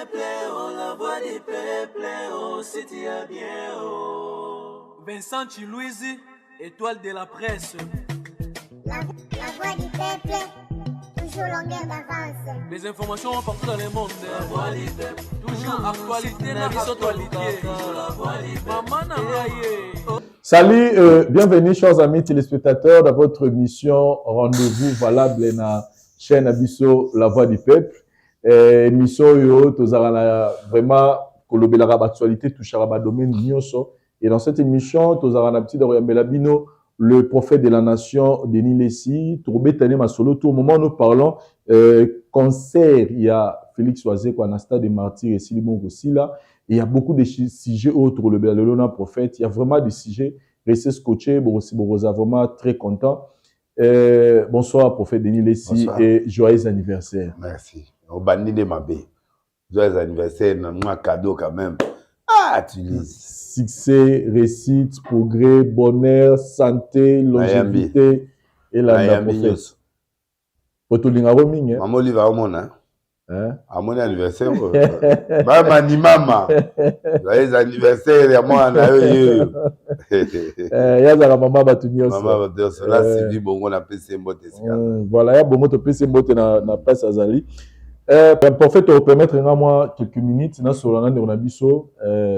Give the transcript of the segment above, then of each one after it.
Peuple, oh, la voix du peuple, oh, si tu as bien, oh. Vincent Chiluizi, étoile de la presse. La voix du peuple, toujours longueur d'avance. Les informations partout dans le monde. La voix du peuple, Toujours actualité na actualité. toujours la voix du peuple. Maman na ngai ye. Salut, bienvenue chers amis téléspectateurs dans votre émission Rendez-vous valable na chaîne na biso La Voix du Peuple. Émission oyo tozalaka na vraiment kolobelaka baactualité, touchaka badomaine nyonso. Et dans cette émission, tozalaka na petit koyambela bino le prophète de la nation Denis Lessi. Tokobetane masolo tout au moment où nous parlons, concert ya Félix Wazekwa na stade des Martyrs esili bongo kosila et il y a beaucoup de sujets autres tolobela lelo na prophète. Il y a vraiment des sujets. Restez scotchés, boza vraiment très content. Bonsoir prophète Denis Lessi. Bonsoir. Et joyeux anniversaire. Merci. Obandi nde mabe. Joyeux anniversaire na mwa cadeau quand même. Ah, tu lis. Succès, réussite, progrès, bonheur, santé, longévité et la Nayambi prophète. nyonso. Po tolingako mingi, hein? Mama Olive aomona. Hein? Amoni anniversaire oyo. Mama ni mama. Joyeux anniversaire ya mwana na yo yeyo. Ye azalaka mama bato nyonso. Mama bato nyonso. La Sylvie Bongo napesi ye mbote esika. Voilà, ya bongo topesi mbote na place azali. Prophète, opermettre nga mwa quelques minutes nasolola na ndeko na biso.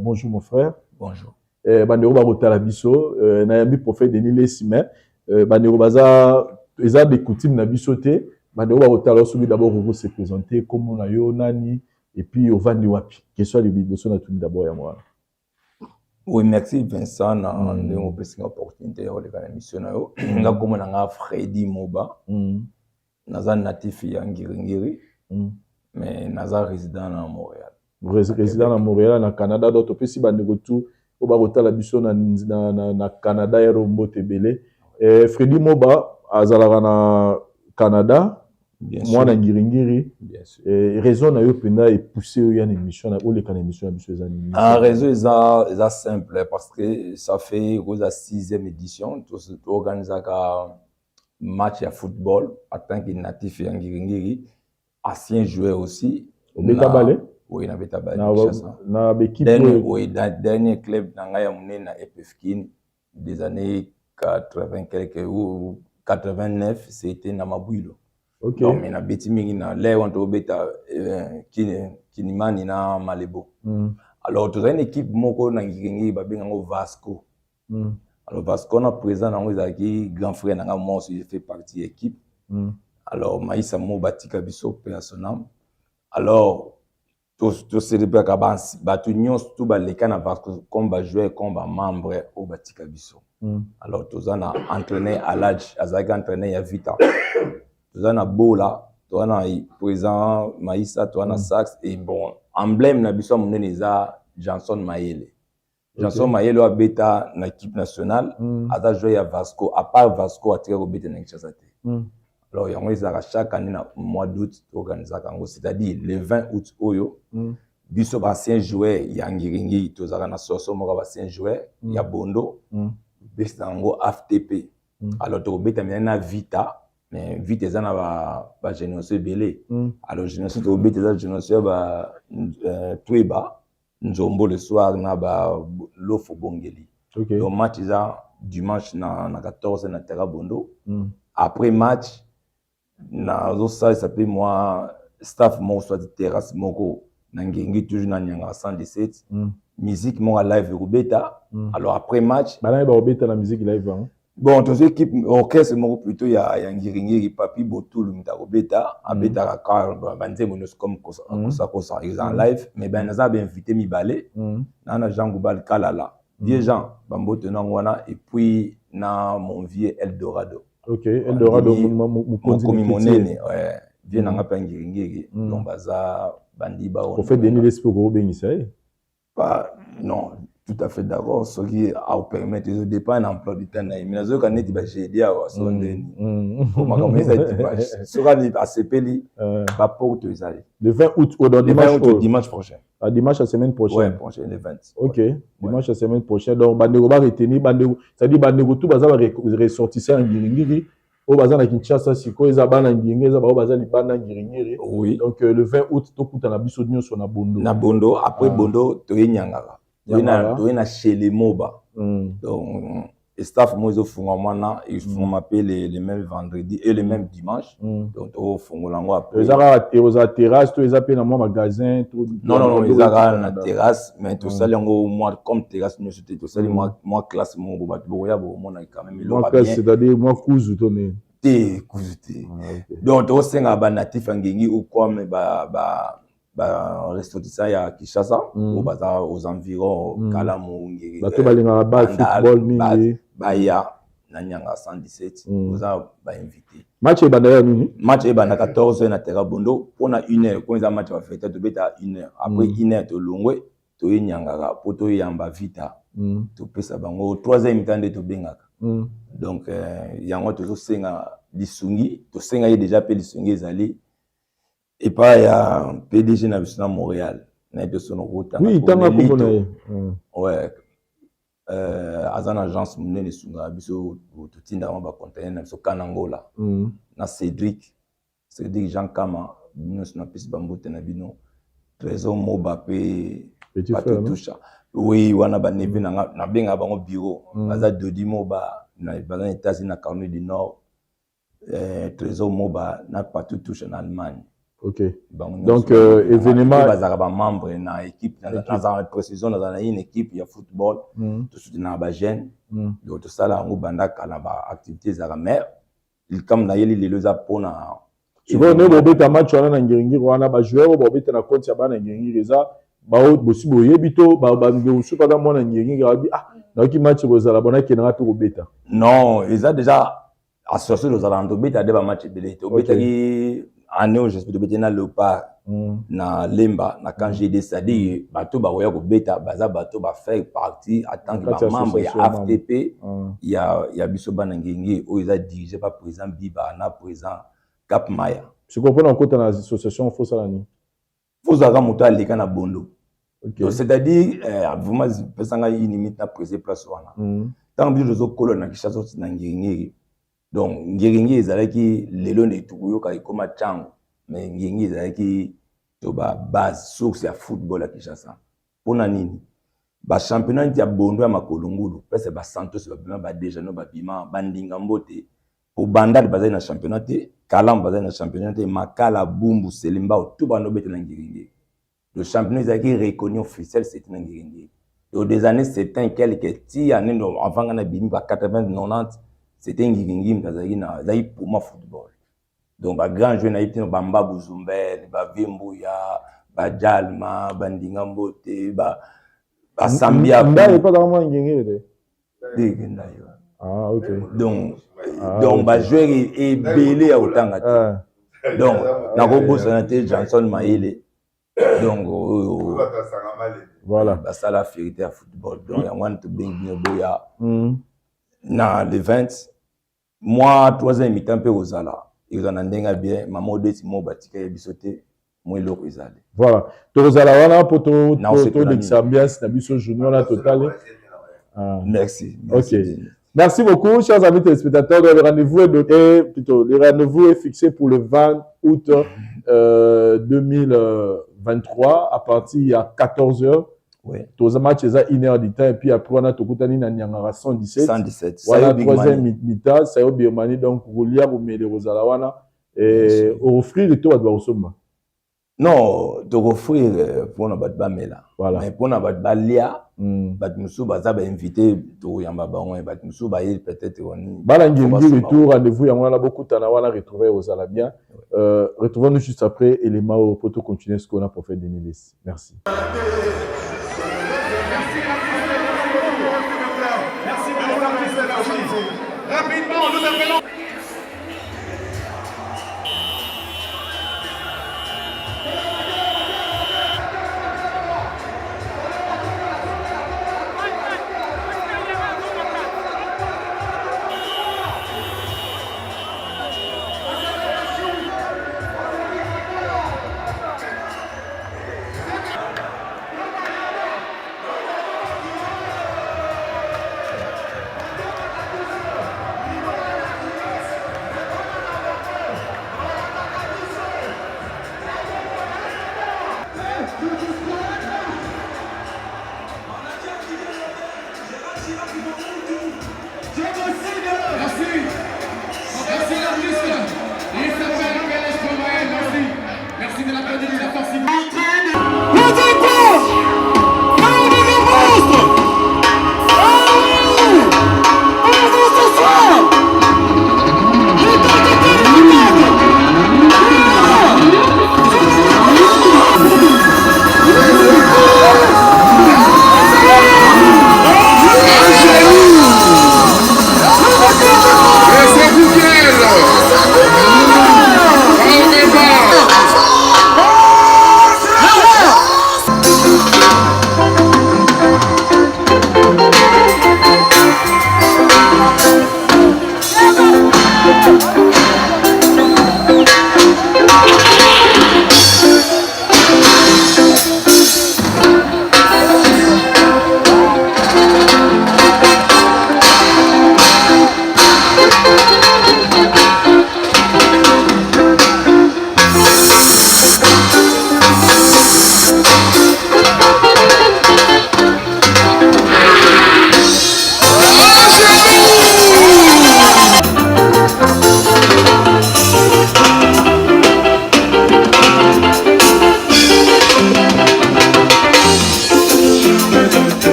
Bonjour mon frère. Bonjour. Bandeko bakotala biso, nayambi prophète Denis Lessi, mais bandeko baza eza de coutume na biso te. Bandeko bakotala, soki d'abord oko se présenter, kombo na yo nani et puis ovandi wapi? Question ya liboso natuni d'abord yango wana. Oui, merci Vincent na ndenge opesi nga opportunité ya koleka na émission na yo. Nga kombo na nga Freddy Moba. Naza natif ya Ngiringiri, mais naza résident na Montréal. Résident na Montréal, na Canada. Donc topesi bandeko tu oyo bakotala biso na Canada ya mbote ebele. Fredi Moba azalaka na Canada. Bien sûr. Mwana Ngiringiri. Bien sûr. Raison na yo mpenza epousse oyo ya na émission na oleka na émission na biso eza nini? Ah, réseau eza simple parce que ça fait koza sixième édition toorganisaka match ya football en tant que natif ya Ngiringiri, ancien joueur aussi. Obeta balle? Oui, nabeta balle. Na Kinshasa. Na baéquipe? Dernier, oyo? Oui, dernier club na ngai ya monene na EPFKIN des années 80 quelque ou 89, c'était na Mabwilo. Donc mais nabeti mingi na l'heure wana tobeta Kinimani na Malebo. Alors tozali na équipe moko na Ngiringiri, babengango Vasco. Alors Vasco na président nango ezalaki grand frère na ngai. Moi aussi, je fais partie ya équipe. Alors Maïsa mo batika biso, mpe ya son âme. Alors tocélébraka bato nyonso tu baleka na Vasco, comme bajoueur, comme bamembre oyo batika biso. Alors toza na entraîneur Alaj, azalaki entraîneur ya Vita. Toza na Bola, toza na président Maïsa, toza na Sax. Et bon, emblème na biso ya monene eza Janson Mayele. Janson Mayele oyo abeta na équipe nationale. Aza joueur ya Vasco. À part Vasco, atika kobeta na Kinshasa te. Alors yango ezalaka chaque année na mois d'août toorganisaka yango, c'est-à-dire le 20 août oyo. Biso baancien joueur ya Ngiringiri tozalaka na soso moko ya baancien joueur ya Bondo. Besa yango AFTP. Alors tokobeta mina na Vita, mais Vita eza na bagénération ebele. Alors génération tokobeta eza génération ya ba Tweba Nzombo le soir na balofo Bongeli. Donc match eza dimanche na 14 na terrain Bondo. Après match, nazosalisa mpe mwa staff moko, soit terrasse moko na Ngengi, toujours na Nyanga 117. Musique moko ya live ekobeta. Alors après match Banani bakobeta na musique live yango? Bon, tozwi équipe, orchestre moko plutôt ya Ngiringiri. Papi Botulu moto akobeta, abetaka kaka banzembo nyonso comme Kosakosa, eza en live. Mais ben naza bainvité mibale. Na Jean Goubal Kalala, vieux Jean bambote nango wana, et puis na mon vieux Eldorado. Ok, Eldorado. Mokonzi. Mokomi monene, ouais, vieux nanga mpe ya Ngiringiri. Donc baza bandi bao. Prophète Denis Lessi mpe okobengisa ye? Pas, non, tout à fait d'accord. Soki aopermettre, ezodépend na emploi du temps na ye. Mais nazoyoka neti bajeudi awa so ndeni. Po makambo eza dimanche, soki ali asepeli, baporte ezali. Le 20 août au Le 20 dimanche août, oyo. Dimanche prochain. Ah, dimanche la semaine prochaine. Ouais, prochain, le 20. Ok, dimanche la semaine prochaine. Donc bandeko ba retenir, bandeko, c'est-à-dire bandeko tout baza ba ressortissant ya Ngiringiri. Oyo baza na Kinshasa sikoyo eza bana Ngiringiri, eza baoyo baza libanda Ngiringiri. Oui. Donc le 20 août tokutana biso nyonso na Bondo. Na Bondo, après Bondo toye Nyangara. Toye na chez les Moba. Donc staff mo ezofungwama wana, efungwama mpe le même vendredi et le même dimanche. Donc tokofungola yango après. Eza kaka ozala terrasse to eza mpe na mwa magasin to? Non, non, non, eza kaka na terrasse, mais tosali yango mwa comme terrasse nyonso te. Tosali mwa classe moko, bato bokoya bokomona quand même. Mwa classe, c'est-à-dire mwa kuzu to nini? Te, kuzu te. Donc tokosenga banatif ya Ngengi ou comme ba ba ressortissant ya Kinshasa oyo baza aux environs, Kalamu, Ngiri, bato balingaka ba football mingi. Baya na Nyanga 117, oza bainvité. Match ebanda ya nini? Match ebanda 14 heures na terrain Bondo mpona une heure. Ko eza match ya bafete, tobeta une heure. Après une heure, tolongwe, toye Nyangaka mpo toyamba Vita. Topesa bango 3 heures mita nde tobengaka. Donc yango tozosenga lisungi, tosenga ye déjà mpe lisungi ezali epai ya PDG na biso na Montréal, nayebi te sono okotanga. Oui, tanga kombo na ye. Ouais, aza na agence monene esungaka biso, totindaka mwa bacontainer na biso kana Ngola na Cédric Jean Kama. Nyonso napesi bambote na bino, Trésor Moba mpe Patutusha. Oui, wana baneveux na nga, nabengaka bango bureau. Baza Dodi Moba, baza na États-Unis, na Caroline du Nord, Trésor Moba na Patutusha na Allemagne. Ok, donc événement bazalaka bamembre na équipe. Nazala précision, nazala na une équipe ya football, tosoutenaka bajeune. Donc tosala yango banda kala, baactivité ezalaka, mais likambo nayeli lelo eza mpona Sikoyo nde bobeta match wana na Ngiringiri wana, bajoueur oyo bobeta na compte ya bana Ngiringiri eza bosi boyebi to mosusu aza mwana Ngiringiri, ayebi: "Ah, nayoki match kozala bona, akendanga mpe kobeta"? Non, eza déjà association. Tozala na, tobeta de bamatch ebele. Tobetaki année oyo, j'espère, tobeti na Léopard na Lemba na camp GD, c'est-à-dire bato bakoya kobeta baza bato bafaire partie en tant que bamembre ya AFTP ya biso bana Ngenge, oyo eza dirigé par président Biba na président Cap Maya. Sikoyo mpona kokota na association, fosala nini? Fozalaka moto aleka na Bondo. Donc c'est-à-dire vraiment pesanga une minute na prese place wana. Ntango biso tozokola na Kinshasa, na Ngiringiri, donc Ngiringi ezalaki, lelo nde tokoyoka ekóma ntango, mais Ngiringi ezalaki to ba base, source ya football ya Kinshasa. Mpona nini? Bachampionnat neti ya Bondo ya makolo ngulu, place basantos babima, badejano babima, bandinga mbote, po Bandal bazali na championnat te, Kalambo bazali na championnat te, Makala, Bumbu, Selembao, tout bando obeta na Ngiringiri. Le championnat ezalaki reconnu officiel, c'était na Ngiringiri. Donc des années 70 quelque ti année avant nga na bimi, ba 80, 90, c'était Ngiringiri moto azalaki na, ezalaki pour football. Donc bagrand joueur nayebi te, bamba Buzumbel, bavembuya, bajalma, bandinga mbote, basambia. Ndai epataka mwa Ngengere te? Ndenge ndai. Ah, ok. Donc Ah, donc ok. bajoueur ebele ya kotanga te. Donc nakobosana te Johnson Mayele, donc oyo basala fierté ya football. Donc yango wana tobengi bino boya na le 20 mois, troisième mi-temps mpe kozala, ekozala na ndenge ya bien. Mama Odeti mo batika ye biso te, mo eloko ezali. Voilà, tokozala wana mpo Na osepela. Tolekisa ambiance na biso journée wana totale. Ah. Merci. Ok. Merci bien. Merci beaucoup, chers amis téléspectateurs. Le rendez-vous est donné, plutôt, le rendez-vous est fixé pour le 20 août 2023 à partir de 14h. Toza match eza 1 heure du temps et puis après wana tokutani na Nyangara 117. 117. Voilà. Sayo Big Troisième Money. Mi-temps, Sayo Birmanie, donc kolia, komele kozala wana et offrir to bato bakosomba. Non, tokoffrir mpona bato bamela. Mais mpona bato balia, bato mosusu baza bainvité, tokoyamba bango. Bato mosusu baye peut-être oni Bana faut Ngiri basomba. Retour, rendez-vous yango wana, bokutana wana, retrouver ozala bien. Retrouvons-nous juste après élément au pour continuer ce qu'on a pour faire Denis Lessie. Merci. Merci beaucoup. Rapidement, nous appelons.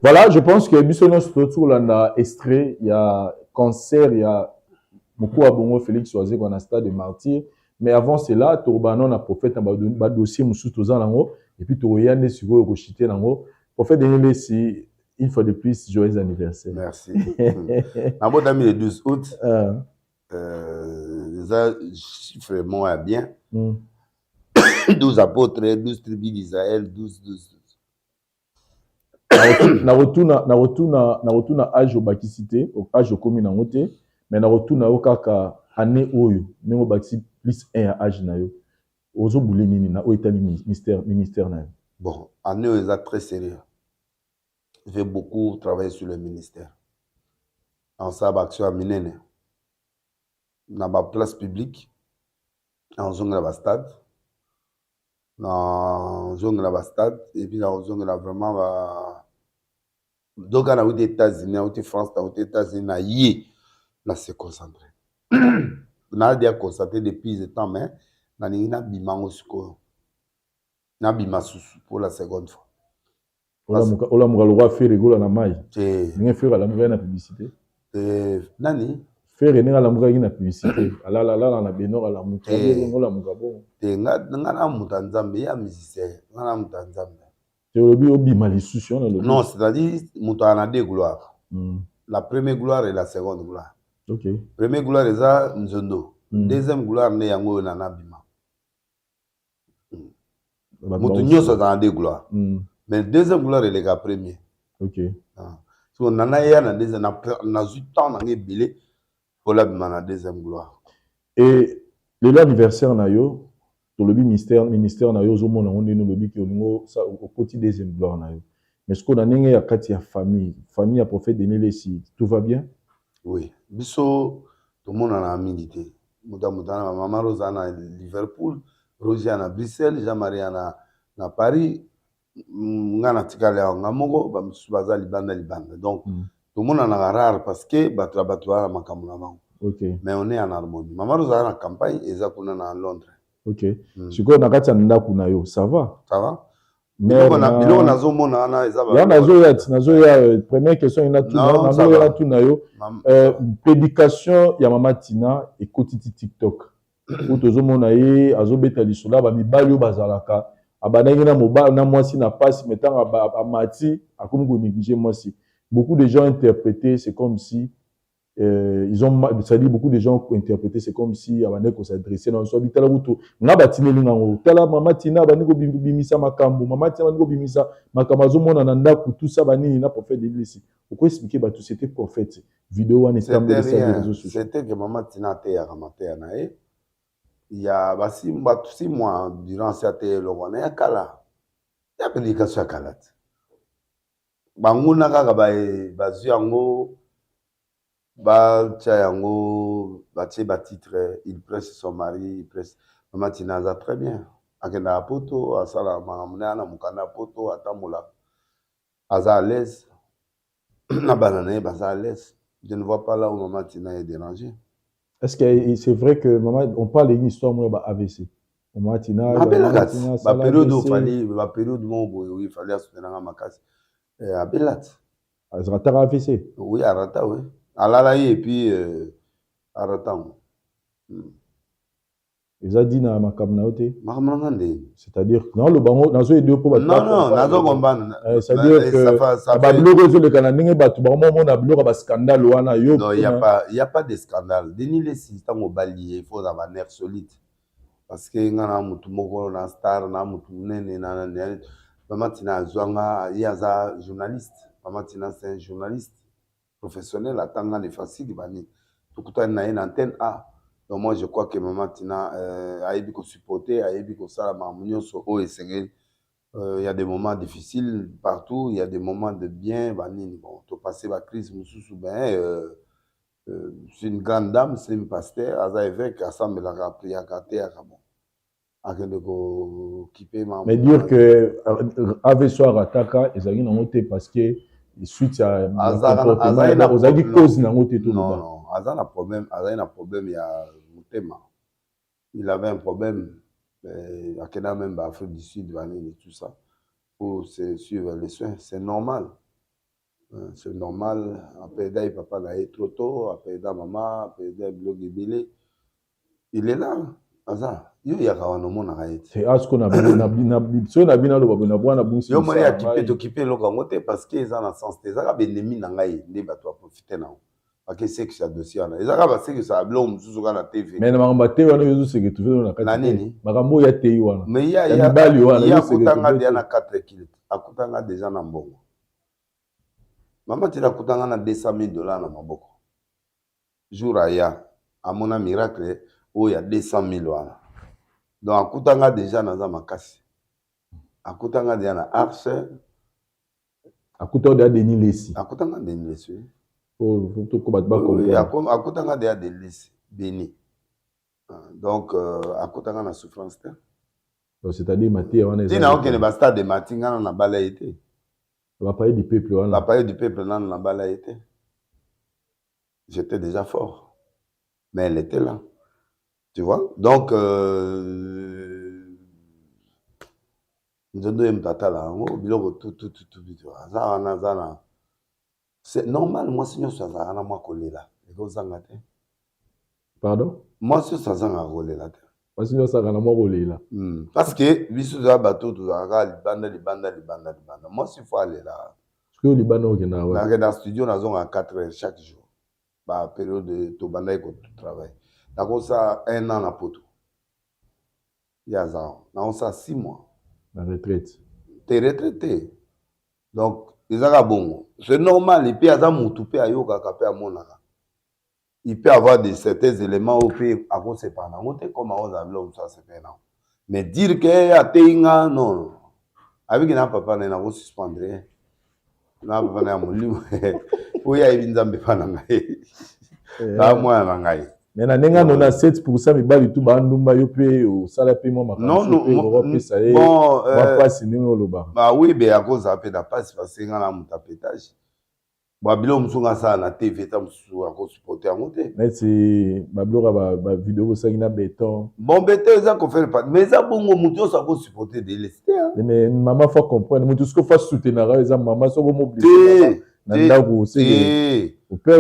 Voilà, je pense que biso nyonso toti kolanda extrait ya concert ya Mokuwa Bongo Félix Wazekwa na Stade de Martyr. Mais avant cela, tokobana na prophète na badossier mosusu toza nango, et puis tokoya nde sikoyo koshite nango. Prophète Denis Lessi, une fois de plus, joyeux anniversaire. Merci. Nabotami le 12 août. Eza chiffre moko ya bien. 12 apôtres, 12 tribus d'Israël, 12, 12. Nakotuna age obakisi te, age okomi nango te, mais nakotuna yo kaka année oyo, ndenge obakisi plus 1 ya age na yo, ozobule nini na oyo etali ministère na yo? Bon, année oyo eza très sérieux. Je vais beaucoup travailler sur le ministère, nasala baaction ya minene na baplace publique, nazongela bastade, nazongela bastade, et puis nazongela vraiment ba doka. Nauti États-Unis, nauti France, nauti États-Unis, na ye na se concentré, nadia constaté depuis le temps, mais nalingi nabima yango sikoyo, nabima susu pour la seconde fois. Olamuka lokwa Ferre Gola na mai. Te. Ndenge Ferre alamukaki na publicité. Te, nani? Ferre, ndenge alamukaki na publicité, alalala na benor, alamuki. Te. Olamuka bongo. Te, nga na moto ya Nzambe, ya musicien, nga na moto ya Nzambe. Te, olobi obima lisusu wana, olobi. Non, c'est-à-dire moto aza na deux gloires, la première gloire et la seconde gloire. Première gloire eza nzondo. Deuxième gloire nde yango oyo na nabima. Moto nyonso aza na deux gloires, mais deuxième gloire eleka premier. So nana eya na deuxième, nazwi temps nanga ebele mpola bima na deuxième gloire. Et lelo anniversaire na yo, tolobi ministère na yo, ozomona yango ndenge olobi ke olingo okoti deuxième gloire na yo, mais sikoyo na ndenge ya kati ya famille ya prophète Denis Lessi, tout va bien? Oui, biso tomonana mingi te. Moto ya moto ana, mama Rosa na Liverpool, Rosia na Bruxelles, Jean Marie na Paris. Nga na tikali awa nga moko, bamosusu baza libanda libanda, donc tomonanaka rare parce que bato ya bato baza na makambo na bango. Mais on est en harmonie. Mama Rosa aza na campagne, eza kuna na Londres. Ok. Sikoyo na kati ya ndako na yo, ça va? Ça va. Biloko nazomona wana eza Ya nazoya ti nazoya. Première question nazoya natuna yo, prédication ya mama Tina ekoti ti TikTok oyo, tozomona ye azobeta lisolo ya bamibali oyo bazalaka, abandaki na mobali na mwasi na pasi, mais ntango amati, akomi konéglige mwasi. Beaucoup de gens interprété, c'est comme si ils ont, c'est-à-dire beaucoup de gens ont interprété, c'est comme si abandaki kos'adresse na so bitala kutu nga batineli ngango. Tala mama Tina abandi kobimisa makambo, mama Tina abandi kobimisa makambo, azomona na ndako, tout ça, banini na prophète d'église. Okoexpliquer bato c'était prophète vidéo wana etambolisa réseaux sociaux? C'était que mama Tina ateyaka mateya na ye ya basi bato 6 mois durant si ateya eloko wana ya kala, ya prédication ya kala te. Banguna kaka bazwi yango, batia yango, batie batitre: "Il presse son mari, il presse." Mama Tina aza très bien, akendaka Poto, asala makambo na ye na mokanda ya Poto, atambolaka, aza à l'aise na bana na ye, baza à l'aise. Je ne vois pas là où mama Tina est dérangée. Est-ce que c'est vrai que maman, on parle d'une histoire moi ba AVC, mama Tina? Abelaka ti bapériode oyo Fally, bapériode moko boye oyo Fally asutenanga makasi, abela ti. Arataka AVC? Oui, arata, oui, alala ye et puis arata ngo. Eza di na makambo na yo te? Makambo nanga nde? C'est-à-dire naoloba ngo, nazoyede mpo. Non, non, nazokombana. C'est-à-dire que babiloko ezoleka na ndenge bato bakomomona biloko ya bascandale wana yo. Non, y a pas, y a pas de scandale. Denis Lessi, ntango obali ye, il faut ozala banerf solide, parce que nga na motu moko na star na motu monene na mama Tina azwanga ye, aza journaliste. Mama Tina, c'est un journaliste professionnel, atanga na Efasiki, bani tokutani na ye na antenne A. Donc moi, je crois que mama Tina ayebi kosupporter, ayebi kosala makambo nyonso oyo esengeli. Il y a des moments difficiles partout, il y a des moments de bien, banini, bon, topasse bacrise mosusu. Ben c'est une grande dame, c'est une pasteur, aza évêque, asambelaka, apriaka, ateyaka, bon, akende kokipe. Mais dire que AVC arataka ezalaki nango te, parce que suite ya ozalaki cause nango te? Non, non, aza na problème, azali na problème ya motema. Il avait un problème, akenda même baAfrique du Sud, banini, tout ça, pour se suivre les soins, c'est normal. C'est normal, apeda ye papa na ye trop tôt, apeda mama, apeda biloko ebele. Il est là, aza. Yo yaka wana, omonaka ye te. Asko na soki na bino aloba boye na bwana bungisi. Yo moni akipe, tokipe eloko yango te, parce que eza na sens te. Ezaka baennemi na ngai nde bato baprofite nango, bakesekisa dossier wana. Ezaka basekisaka biloko mosusu kaka na TV. Mais na makambo ya te wana, yo ozoseke toujours na kati. Na nini? Makambo oyo ya tei wana. Mais ya mibali wana. Ye akutanga deya na 4 culte, akutanga déjà na mbongo. Mama Tina akutanga na 200 000 $ na maboko. Jour aya amona miracle oyo ya 200 000 wana, donc akutanga déjà naza makasi, akutanga déjà na arche. Akuta oyo deya Denis Lesi. Akutanga Denis Lesi. Toko bato bacomprendre. Akutanga deya Denis Lesi béni, donc akutanga na souffrance te. Donc c'est-à-dire mateya wana. Ntina okende bastade de Martyrs, ngana na bala ye te. Bapalais du peuple wana. Bapalais du peuple, nano na bala ye te. J'étais déjà fort, mais elle était là, tu vois. Donc nzondo ye moto atala yango biloko tutututu aza wana, aza na, c'est normal. Mwasi nyonso azalaka na mwa kolela, ekozanga te. Pardon? Mwasi nyonso azangaka kolela te. Mwasi nyonso azalaka na mwa kolela. Parce que biso toza bato tozalaka libanda, libanda, libanda, libanda. Mwasi faut alela. Soki libanda, okendaka wapi? Nakenda na studio, nazongaka 4 heures chaque jour. Bapériode tobandaki kotravaille, nakosala un an na poto, ye aza, nakosala 6 mois. Na retraite? Te, retraite te. Donc ezaka bongo, c'est normal. Et puis aza motu mpe ayokaka mpe amonaka. Il peut avoir de certains éléments oyo mpe akosepana nango te, comme akozala biloko mosusu asepele nango. Mais dire que ateyi nga, non. Abiki na papa na ye, nakosuspendre ye na papa na ya molimo oyo ayebi Nzambe epa na ngai, na mwana na ngai. Mais na ndenge ano na 7 % mibali tu bandumba, yo mpe osala mpe mwa makambo opesa ye mwa mpasi ndenge olobaka. Bah oui, be akozala mpe na mpasi, parce nga na moto apetage ba biloko mosusu nga asala na TV, ta mosusu akosupporte yango te. Neti babiloko ya bavideo bosalaki na béton. Bon, béton eza kofaire pas, mais eza bongo, motu nyonso akosupporte delesi te. Mais mama faut comprendre, motu soki faut soutenaka, eza mama soki omoblise na ndako.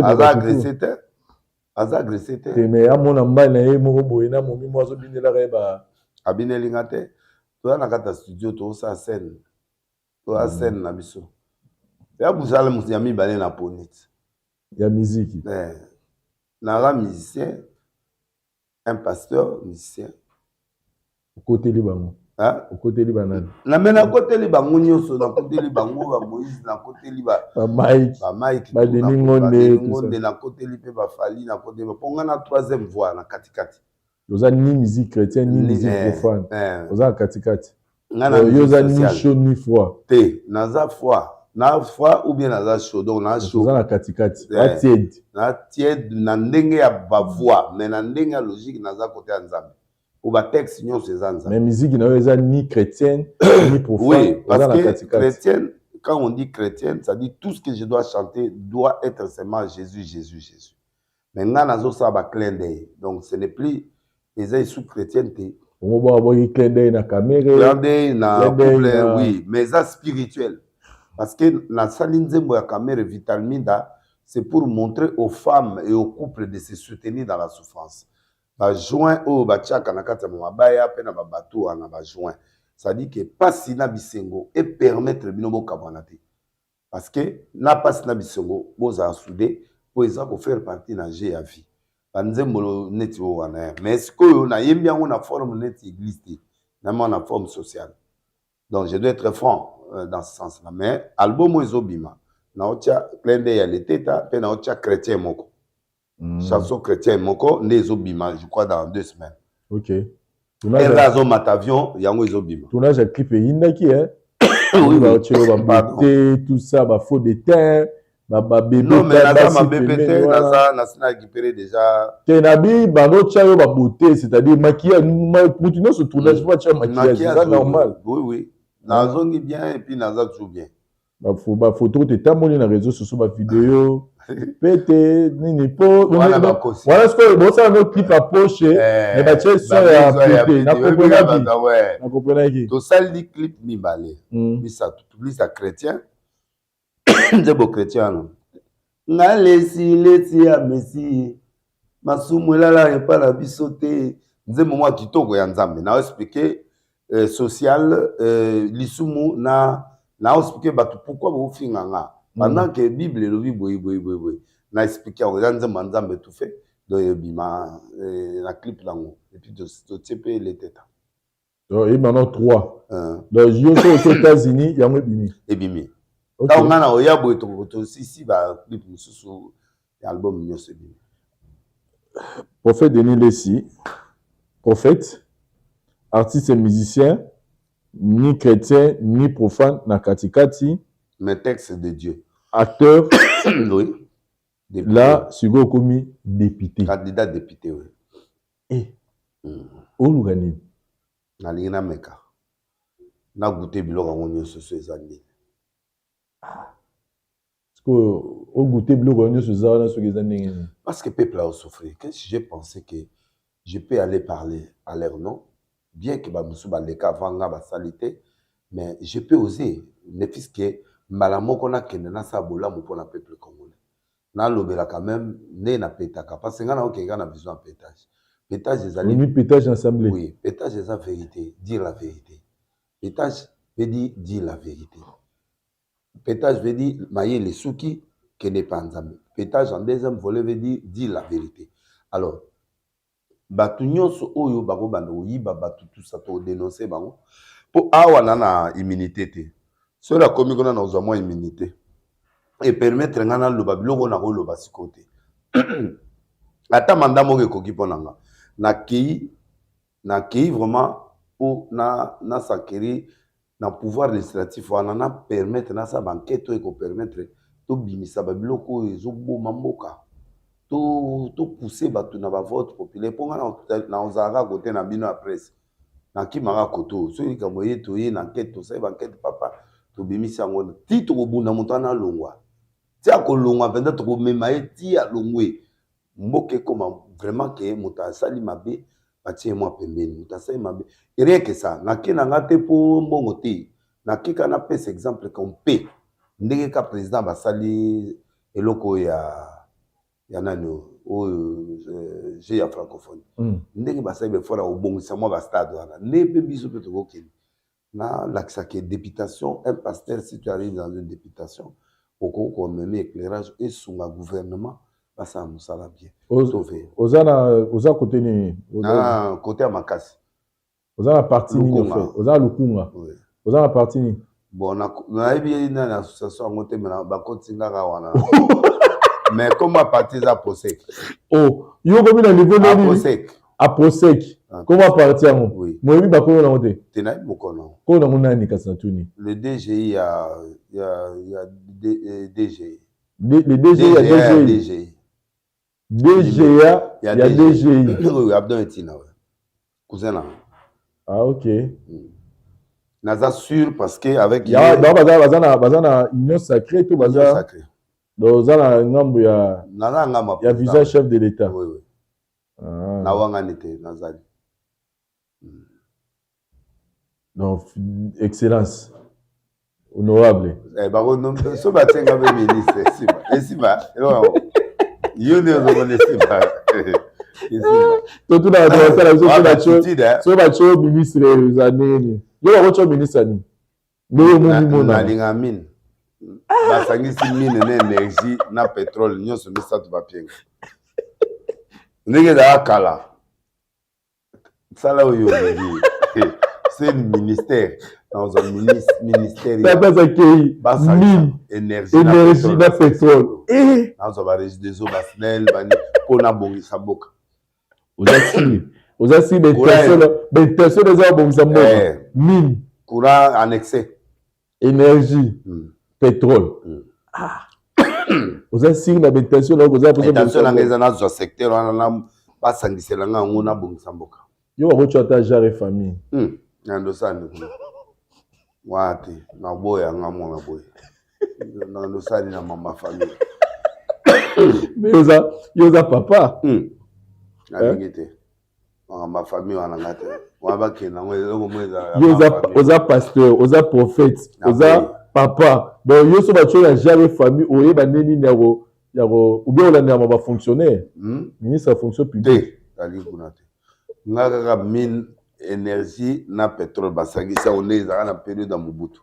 Aza agressé te, aza agressé te. Te, mais amona mobali na ye moko boye na momi mo azobindelaka ye ba. Abinelinga te. Toza na kati ya studio, tozosala scène, toza scène na biso ya bozala moto ya mibale na poni ti. Ya miziki. Naza musicien, un pasteur musicien. Okoteli bango? Okoteli banani? Na me nakoteli bango nyonso, nakoteli bango bamoïse, nakoteli bamike. Bamike. Badeni Ngonde. Ngonde, nakoteli mpe bafali, nakoteli mpo nga na troisième voie na katikati. Oza ni musique chrétienne ni musique profane, oza na katikati. Yo oza ni chaud ni froid. Te, naza froid, na froid ou bien naza chaud, donc na chaud. Oza na katikati, na tiède. Na tiède na ndenge ya bavoix, mais na ndenge ya logique naza côté ya Nzambe, po batexte nyonso eza Nzambe. Mais musique na yo eza ni chrétienne ni profane. Oui, parce que chrétienne, quand on dit chrétienne, ça dit tout ce que je dois chanter doit être seulement Jésus, Jésus, Jésus. Mais nga nazosala ba clin d'œil, donc ce n'est plus, eza esu chrétienne te. Ongo babwaki clin d'œil na Kamerhe. Clin d'œil na couple, oui, mais eza spirituel, parce que nasali nzembo ya Kamerhe Vital Minda, c'est pour montrer aux femmes et aux couples de se soutenir dans la souffrance. Bajoint oyo batiaka na kati ya mabaya mpe na babato wana, bajoint, c'est-à-dire que pasi na bisengo epermettre bino bokabwana te, parce que na pasi na bisengo bozala soudé, mpo eza kofaire partie na jeu ya vie. Banzembo neti oyo wana, mais sikoyo nayembi yango na forme neti église te, nayembi na forme sociale. Donc je dois être franc dans ce sens là. Mais album oyo ezobima, naotia clin d'œil ya leteta mpe naotia chrétien moko, chanson chrétien moko nde ezobima, je crois dans 2 semaines. Eza azomata avion, yango ezobima. Tournage ya clip eyindaki, baotielo babete, tout ça, bafond de teint, babebe. Non, mais naza mabe te, naza nasi na récupéré déjà. Te, nabi bango tia yo babeauté, c'est-à-dire maquillage, mutu nyonso tournage faut atia maquillage, eza normal. Oui, nazongi bien et puis naza toujours bien. Bafoto tetamboli na réseau sociaux, bavideo mpe te nini mpo wana sikoyo bosala no clip ya poche, mais batie son ya pete. Nakomprenaki. Tosali clip mibale, misato, plus ya chrétien. Nzembo chrétien wana, nga lesi lesi ya Messi, masumu elala epa na biso te. Nzembo mwa kitoko ya Nzambe na expliquer social, lisumu na na expliquer bato pourquoi bofinga nga pendant que Bible elobi boye boye boye boye. Na expliquer yango, eza nzembo ya Nzambe tout fait. Donc ebima na clip nango, et puis totie mpe leteta. Donc eyeba no 3. Donc yo soki oke États-Unis, yango ebimi. Ebimi. Ntango ngai na oya boye, tosisi baclip mosusu ya album nyonso ebimi. Prophète Denis Lessi, prophète, artiste et musicien, ni chrétien ni profane, na katikati. Mais texte de Dieu. Acteur. Oui. Député. Là sikoyo okomi député. Candidat député, oui. Eh. Oluka nini? Nalingi nameka nagoûter biloko yango nyonso so eza nini. Sikoyo ogoûter biloko yango nyonso eza wana, soki eza ndenge nini? Parce que peuple a souffrir. Qu'est-ce que j'ai pensé que je peux aller parler à leur nom, bien que bamosusu baleka avant nga basali te, mais je peux oser, ne fût-ce que mbala moko nakende nasala bolamu mpona peuple congolais. Nalobela quand même nde napetaka, parce que ngai naokende kaka na vision ya pétage. Pétage ezali Omi pétage na assemblée. Oui, pétage eza vérité, dire la vérité. Pétage veut dire dire la vérité. Pétage veut dire mayele suki kende pa Nzambe. Pétage en deuxième volet veut dire dire la vérité. Alors bato nyonso oyo bakobanda koyiba bato, tusa todénonce bango, mpo awa na immunité te. Soki nakomi kuna, nazwa mwa immunité epermettre ngai naloba biloko oyo nakoloba sikoyo te. Ata mandat moko ekoki mpo na nga. Nakei vraiment mpo na nas'enquérir na pouvoir législatif wana, na permettre nasala baenquête oyo ekopermettre tobimisa babiloko oyo ezoboma mboka, topousse bato na bavote populaire. Mpo ngai naozalaka kote na bino ya presse, nakimaka kote oyo. Soki likambo ye, toye na enquête, tosali baenquête, papa, tobimisi yango ti tokobunda. Moto wana alongwa, ti akolongwa mpenza, tokomema ye ti alongwe. Mboka ekoma vraiment ke moto asali mabe, batie mwa pembeni. Moto asali mabe, rien que ça. Nake na nga te mpo mbongo te, nake ka napesa exemple ko mpe ndenge ka président basali eloko oyo ya nani oyo, jeu ya francophonie. Ndenge basali baeffort ya kobongisa mwa bastade wana, nde mpe biso mpe tokokende nalakisaka députation. Un pasteur, si tu arrives dans une députation, okoki komema éclairage esunga gouvernement basala mosala bien. Oza na, oza côté nini? Na côté ya makasi. Oza na parti nini? Oza na Lukunga? Oza na parti nini? Bon, nayebi nani association yango te, mais bakoti ngaka wana, mais comme parti eza Posek. Oh, yo komi na niveau nini? Aposek. Aposek koma parti yango? Moyebi bakolo nango te? Te, nayebi mokolo. Kolo nango nani kasi na tuni? Le DGI ya DGI. Le DGI ya DGI? DGI. DGA ya DGI? Oui, Abdon Etina, cousin na. Ah, ok. Naza sûr parce que avec ya baza na union sacrée to baza, donc oza na ngambo ya Naza ngambo ya visage chef de l'État? Oui. Ah. Nawangani te, nazali. Donc excellence honorable. Eh, bango so batienga mpe ministre, esimba, esimba. Eloko yo nde ozomona, esimba. Totuna bato basala biso, so batie yo ministre, eza ndenge nini? Yo bakotya ministre nini ndenge omomimona? Nalinga mine. Basangisi mine na énergie na pétrole, nyonso misato bapienga ndenge ezalaka kala. Sala oyo olingi, c'est ministère, nazwa ministère. Tata akei mine, énergie, énergie na pétrole. Nazwa barégie des eaux, baSNEL, bani, mpo nabongisa mboka. Oza sûr, oza sûr? Baintention eza kobongisa mboka, mine, courant annexé, énergie, pétrole. Ah, oza sûr na baintention na koza? Intention nanga eza nazwa secteur wana, na basangisela nga yango, nabongisa mboka. Yo bakotya ata genre et famille? Nandosani kuna wana te, naboya nga mwana boye, nandosani na mama famille. Mais oza, yo oza papa. Nalingi te makambo ya famille wana, nga te wana, bakende yango eloko mo. Ezala oza pasteur, oza prophète, oza. Papa, donc yo so batio ya genre famille, oyeba nde nini ya ko ya ko ou bien olandela ba fonctionnaire? Ministre ya fonction publique. Te, ali kuna te. Nga kaka mine, énergie na pétrole, basangisi yango nde ezalaka na période ya Mobutu.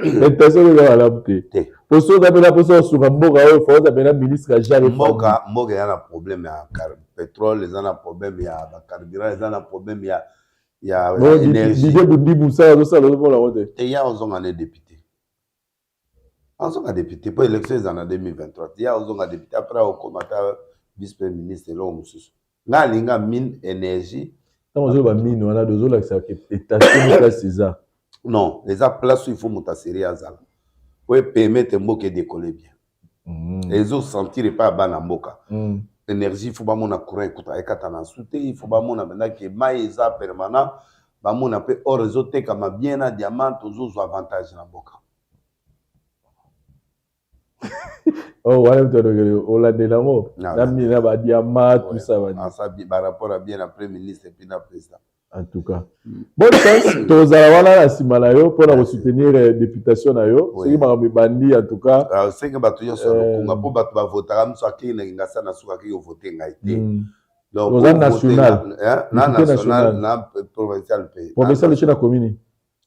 Intention eza malamu te. Te. Poso oza mpena mposa osunga mboka oyo, fo oza mpena ministre ya genre. Mboka eza na problème ya pétrole, eza na problème ya bacarburant, eza na problème ya énergie. Didie Bundi mosala azosala, ozomona yango te. Te, ya ozonga ne député, azonga député mpo élection eza na 2023. Ya ozonga député, après okoma ata vice premier ministre, eloko mosusu. Nga alinga mine, énergie. Ntango ozoloba mine wana, ozolakisa étation place eza. Non, eza place oyo il faut moto aseri azala po epermettre mboka edécoller bien. Ezosentir epai ya bana mboka. Énergie, il faut bamona courant ekuta ekata na su te. Il faut bamona mpenzake mai eza permanent, bamona mpe or ezotekama bien na diamant, tozozwa avantage na mboka. Oh, wana moto alokeli olandela yango na mine na badiamant, tout ça. Barapport ya bien na premier ministre et puis na président. En tout cas, bonne chance. Tozala wana na nsima na yo mpona kosoutenir députation na yo soki makambo ebandi, en tout cas. Senge bato nyonso ya Lokunga, mpo bato bavotaka miso akei na Kingasa, na suka akei kovote ngai te. Donc oza national? Na national, na provincial mpe. Provincial otie na commune?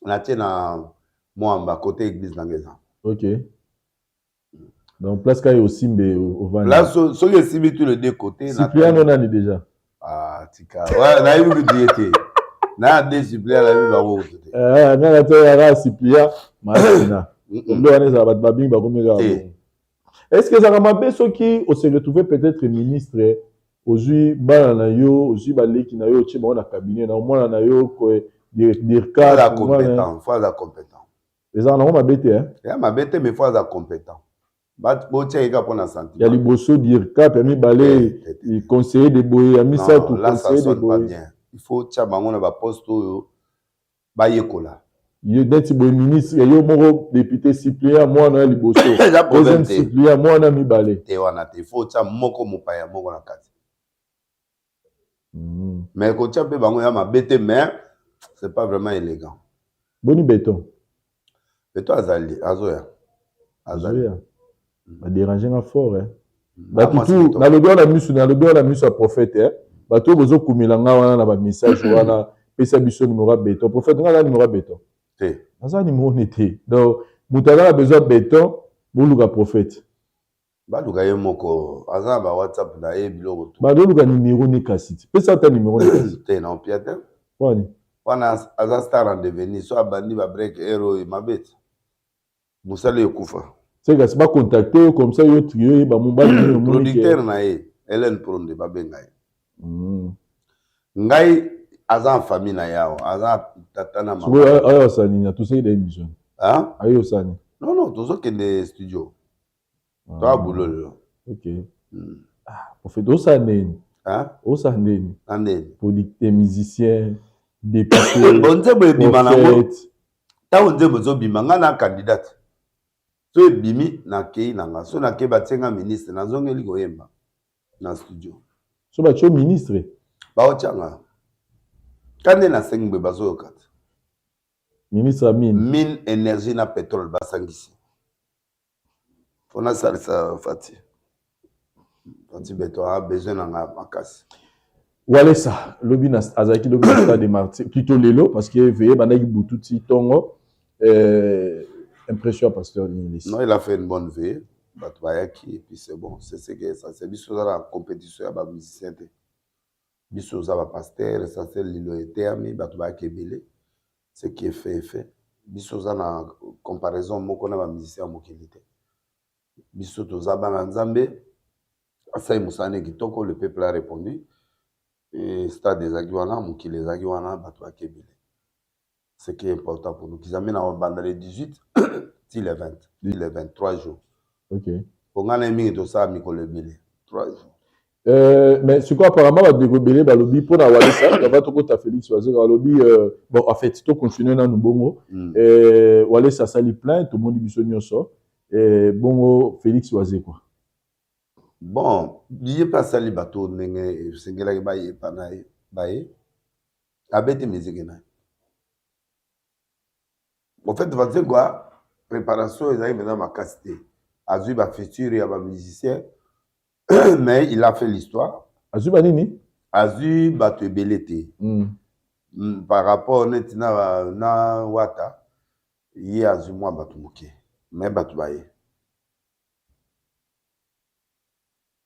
Natie na Mwamba, côté église nanga eza. Ok, donc place kaka osimbe, ovandi. Place soki esimbi tous les deux côtés. Suppléant nani déjà? Ah, tika, nayebi kutu ye te. Na deux suppléant, nayebi bango kutu te. Nga na te yaka suppléant masina nde wana ezala bato babingi bakomi kaka. Est ce que ezalaka mabe soki ose retrouve peut-être ministre, ozwi bana na yo, ozwi baleki na yo, otie bango na cabinet na mwana na yo dirka? Compétent, faut aza compétent. Ezalaka nango mabe te? Ya mabe te, mais faut aza compétent. Botia ye kaka mpona sentiment. Ya liboso dircap, ya mibale conseiller de boye, ya misato conseiller de boye. Bien, il faut tia bango na baposte oyo bayekola. Ye neti boye ministre, yo moko député suppléant, mwana ya liboso, deuxième suppléant, mwana mibale. Te, wana te. Il faut tia moko mopaya, moko na kati. Mais kotia mpe bango ya mabe te, mais c'est pas vraiment élégant. Boni béton? Béton azali, azoya, azali. Badérange nga fort, eh. Bato tu nalobi wana miso, nalobi wana miso ya prophète, eh. Bato oyo bozokumela nga wana na bamessage wana, pesa biso numéro ya béton. Prophète, nga aza numéro ya béton? Te. Naza numéro ne te. Donc moto aza na besoin ya béton, boluka prophète. Baluka ye moko, aza na ba WhatsApp na ye, biloko tu. Bazoluka numéro ne kasi ti pesa ata numéro ne kasi. Te, na opia te. Wani? Wana aza star en devenir. So abandi babreak ere oyo mabe te, mosala ekufa. Se kasi bacontacte yo comme ça, yo trio oyeba mobali nini omoni. Producteur na ye Hélène Pronde, babenga ye. Ngai aza en famille na ye awa, aza tata na mama. Ayo osala nini? Atosaki da émission. Ayo osala nini? Non, tozokende studio, toa bulo lelo. Ok. Ah, prophète, osala ndeni? Osala ndeni? Na ndeni? Producteur, musicien, député. Bon, nzembo ebima nango ntango nzembo ezobima. Ngai na candidate so ebimi, nakei na nga. So nakei, batie nga ministre, nazongeli koyemba na studio. So batie ministre? Baotianga ka nde nasengi boye, bazoyoka te. Ministre ya mine? Mine, énergie na pétrole basangisi mpo nasalisa Fati. Fati Beto a besoin na nga makasi. Walesa lobi na azalaki lobi na stade de Martyr, plutôt lelo, parce que veillée bandaki butu ti ntongo. Impression ya pasteur Denis? Non, il a fait une bonne veillée. Bato bayaki et puis c'est bon, c'est ce que ça c'est. Biso oza na compétition ya bamusicien te, biso oza bapasteur. Essentiel lilo eteyami, bato bayaki ebele. Ce qui est fait est fait. Biso oza na comparaison moko na bamusicien ya mokili te. Biso toza bana Nzambe. Asali mosala ne kitoko, le peuple a répondu et stade ezalaki wana, mokili ezalaki wana, bato bayaki ebele. Ce qui est important pour nous, kizambi na banda le 18 ti le 20, le 23 jours. Po ngai na ye mingi tosala mikolo ebele, 3 jours. Mais sikoyo apparemment bandeko ebele balobi mpona Walesa bava tokota Félix Wazekwa balobi bon, en fait tocontinue nanu bongo. Walesa asali plein, tomoni biso nyonso. Bongo Félix Wazekwa? Bon, ye mpe asali bato ndenge esengelaki bayepa na ye, baye abeti miziki na ye. En fait, Wazekwa, préparation ezalaki mpenza makasi te. Azwi bafuture ya bamusicien, mais il a fait l'histoire. Azwi banini? Azwi bato ebele te. Par rapport neti na Wata, ye azwi mwa bato moke, mais bato baye.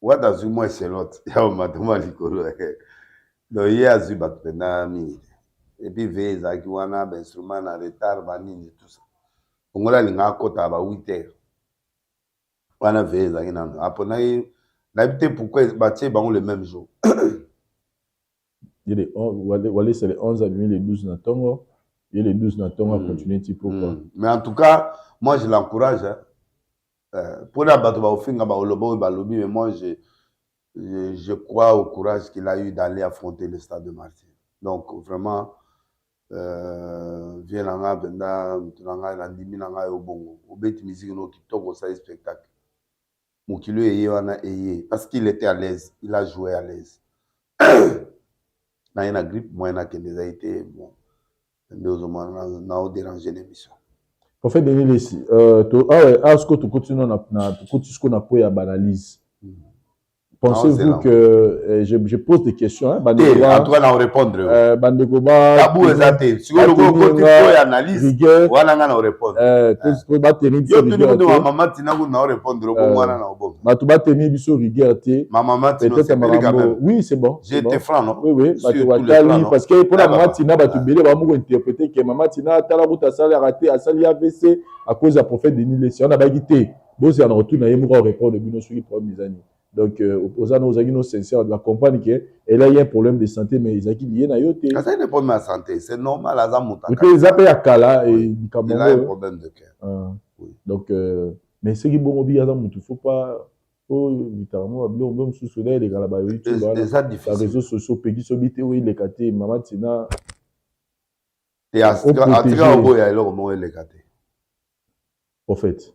Wata azwi mwa echelote ya komata mwa likolo, donc ye azwi bato mpenza mingi te. Et puis ve ezalaki wana, bainstrument na retard, banini, tout ça. Kongola alingaka akota ba 8 heures wana, ve ezalaki nano. Aponaki, nayebi te pourquoi batie bango le même jour. Ye le Walesa le 11 abimi, le 12 na ntongo, ye le 12 na ntongo acontinue ti pourquoi. Mais en tout cas, moi je l'encourage, hein. Mpona bato baofinga, baoloba oyo balobi, mais moi je crois au courage qu'il a eu d'aller affronter le stade de Martyr. Donc vraiment, vie na nga mpenza, moto na ngai, nandimi na ngai yo bongo, obeti musique no kitoko, osali spectacle, mokili oyo eye wana eye, parce qu'il était à l'aise, il a joué à l'aise. Naye na grippe, moyen nakende ezali te. Bon, nde ozomona naodéranger l'émission. Prophète Denis Lessi, awa awa sikoyo tokoti no na tokoti sikoyo na po ya baanalyse. Pensez-vous Ah, que je pose des questions, hein, te bandeko en tout cas na orépondre. Bandeko ba Tabu eza te. Sikoyo loko okoti nga po ya analyse rigueur wana, nga na orépondre. To bateni biso Yo tuni rigueur kutu te. Mama Tina kutu na orépondre bongo wana na obongo. Bato bateni biso rigueur te. Ma mama Tina Peut-être osepeli quand makambo même. Oui, c'est bon, c'est J'ai bon. été franc, non? Oui, Sur bato tous les batali plans, non? parce que mpona Ah, mama papa. Tina, bato ebele bamoko interpréter ke mama Tina tala kuta asali arate, asali AVC à cause ya prophète Denis Lessi. Wana bayaki te, bozala na retour na ye moko arépondre bino soki problème eza nini. Donc oza na ozalaki no sincère, bacomprendre ke elle a eu un problème de santé, mais ezalaki lié na yo te. Azali na problème ya santé, c'est normal, aza moto. Mpe eza mpe ya kala likambo Il a un yango. problème de cœur. Ah. Oui. Donc mais soki bongo bi aza motu, faut pas po litaka mo babiloko mpe mosusu na eleka na bayoutube wana, Eza ba difficile. réseaux sociaux, peki soki te oyo eleka te, mama Tina. Te, atika oboya eloko moko eleka te. Prophète.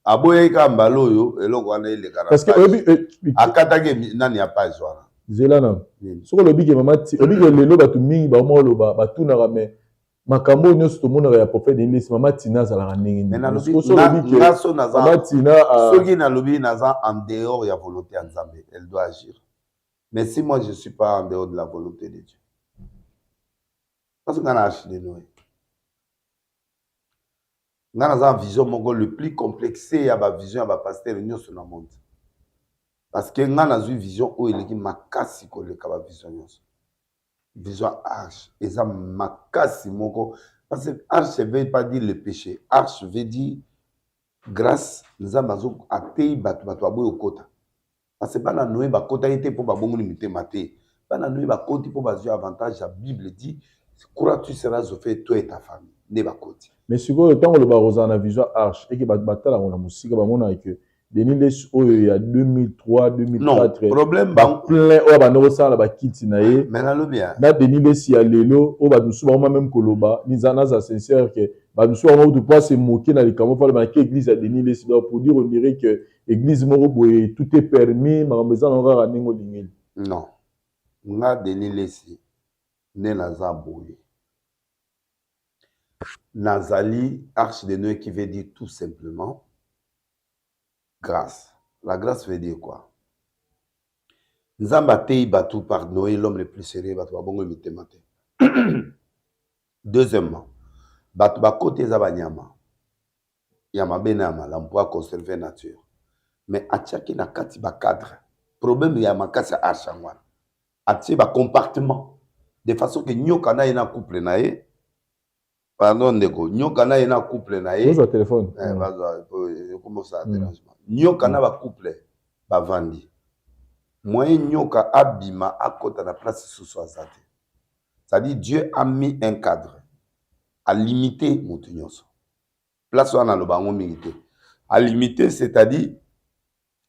Aboyaki kaka mbala oyo eloko wana eleka na Parce que page. oyebi Akataki nani ya page wana. Zela na Nini? Soki olobi ke mama ti oyebi ke lelo bato mingi baoma oloba, batunaka, mais makambo oyo nyonso tomonaka ya prophète Denis, mama Tina azalaka ndenge Mais nini? nalobi Soki olobi ke nga so naza mama Tina soki nalobi naza en dehors ya volonté ya Nzambe, elle doit agir. Mais si moi je suis pas en dehors de la volonté de Dieu, parce que nga na arche de Noé, nga naza na vision moko le plus complexé ya bavision ya bapaster nyonso na monde, parce que nga nazwi vision oyo eleki makasi koleka bavision nyonso. Vision arche eza makasi moko, parce que arche veut pas dire le péché, arche veut dire grâce. Nzambe azo ateyi bato, bato baboyi okota, parce que bana Noé bakotaki te mpo babongoli mitema te. Bana Noé bakoti mpo bazwi avantage ya Bible dit: crois, tu seras sauvé, toi et ta famille. Nde bakoti. Mais sikoyo ntango olobaka kozala na vision arche, eke bato batalaka na mosika, bamonaka ke Denis Lessi oyo ya 2003, 2004, Non, problème bango baplein oyo banda kosala bakiti na ye, Mais nalobi ya na Denis Lessi ya lelo oyo, bato mosusu bakoma même koloba, naza sincère ke bato mosusu bakoma kutu po ase moke na likambo fala banake église ya Denis Lessi. Donc pour dire, on dirait que église moko boye, tout est permis, makambo eza nango kaka ndenge olingeli. Non, nga Denis Lessi nde naza boye, nazali arche de Noé, qui veut dire tout simplement grâce. La grâce veut dire quoi? Nzambe ateyi bato par Noé, l'homme le plus sérieux, bato babongo mitema te. Deuxièmement, bato bakoti eza banyama ya mabe na ya malamu mpo aconserve nature, mais atiaki na kati bacadre. Problème ya makasi ya arche yango wana, atie bacompartiment de façon ke nyoka na ye na couple na ye, pardon ndeko, nyoka na ye na couple na ye. Ozwa telefone. Bazwa ekomosala dérangement. Nyoka na bacouple bavandi, moyen nyoka abima akɔta na place susu aza te. C'est-à-dire Dieu a mis un cadre, alimité moto nyonso. Place wana aloba yango mingi te, alimité, c'est-à-dire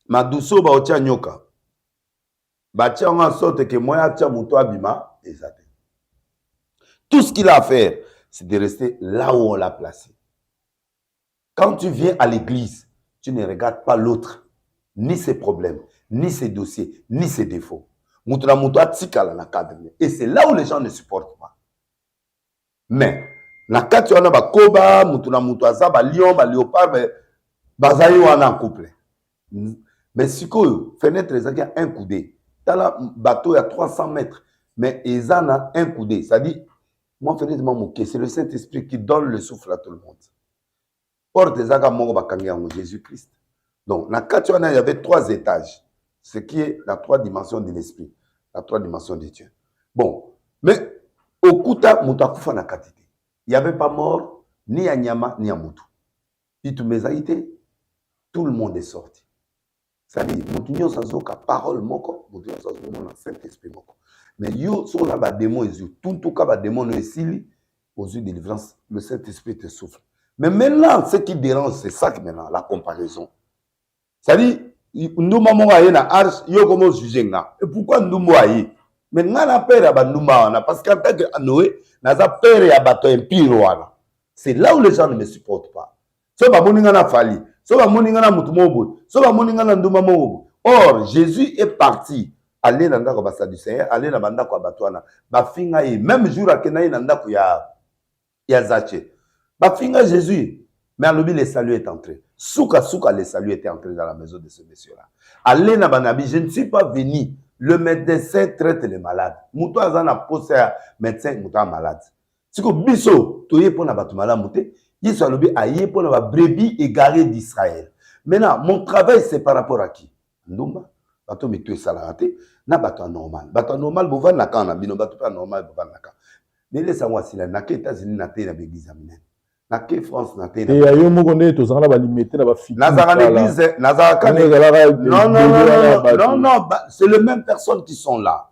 madusu oyo baotia nyoka, batia yango en sorte ke moyen atia moto abima eza te. Tout ce qu'il a à faire, c'est de rester là où on l'a placé. Quand tu viens à l'église, tu ne regardes pas l'autre, ni ses problèmes, ni ses dossiers, ni ses défauts. Moto na moto atikala na cadre. Et c'est là où les gens ne supportent pas. Mais Na kati wana bakoba mutu na mutu aza ba lion, ba léopard, bazali wana en couple. Mais sikoyo fenêtre ezalaki ya un coudé. Tala bateau ya 300 mètres, mais eza na un coudé, c'est-à-dire moi fenêtre ma moke, c'est le Saint-Esprit qui donne le souffle à tout le monde. Porte ezaka moko, bakangi yango, Jésus-Christ. Donc na kati wana il y avait trois étages, ce qui est la trois dimensions de l'esprit, la trois dimensions de Dieu. Bon, mais okuta moto akufa na kati te. Il y avait pas mort, ni ya nyama ni ya motu. Bitumba ezali te, tout le monde est sorti. C'est-à-dire motu nyonso azoka parole moko, motu nyonso azomona Saint-Esprit moko. Mais yo soki oza badémon, ezwi tuntuka badémon no, esili, ozwi délivrance, le Saint-Esprit te souffle. Mais maintenant, ce qui dérange, c'est ça que maintenant la comparaison, c'est-à-dire ndumba moko aye na arche, yo komo ojuge nga. Et pourquoi ndumba aye? Mais nga na père ya bandumba wana, parce qu'en tant que Noé, naza père ya bato ya impur wana. C'est là où les gens ne me supportent pas. So bamoni nga na Fally, so bamoni nga na motu moko boye, so bamoni nga na ndumba moko boye. Or Jésus est parti ale na ndako ya basadducéen, ale na bandako ya bato wana, bafinga ye. Même jour akenda ye na ndako ya Zache, bafinga Jésus, mais alobi: "Le salut est entré." Suka suka, le salut était entré dans la maison de ce monsieur là ale na banabi: "Je ne suis pas venu, le médecin traite les malades." Moto aza na posa ya médecin, moto aza malade. Siko biso toye mpo na bato malamu te. Yesu alobi aye mpo na babrebis égarées d'Israël. Maintenant, mon travail, c'est par rapport à qui? Ndumba, bato mitu esalaka te, na bato ya normal. Bato ya normal bovandi na camp na bino, bato mpe ya normal bovandi na camp. Nelesa yango asila. Nake États-Unis, na te na baeglise ya minene, nake France, na te. Ya yo moko nde tozalaka na balimete na bafiki. Nazalaka na église, nazalaka. Non, non, non, non, non, c'est les mêmes personnes qui sont là.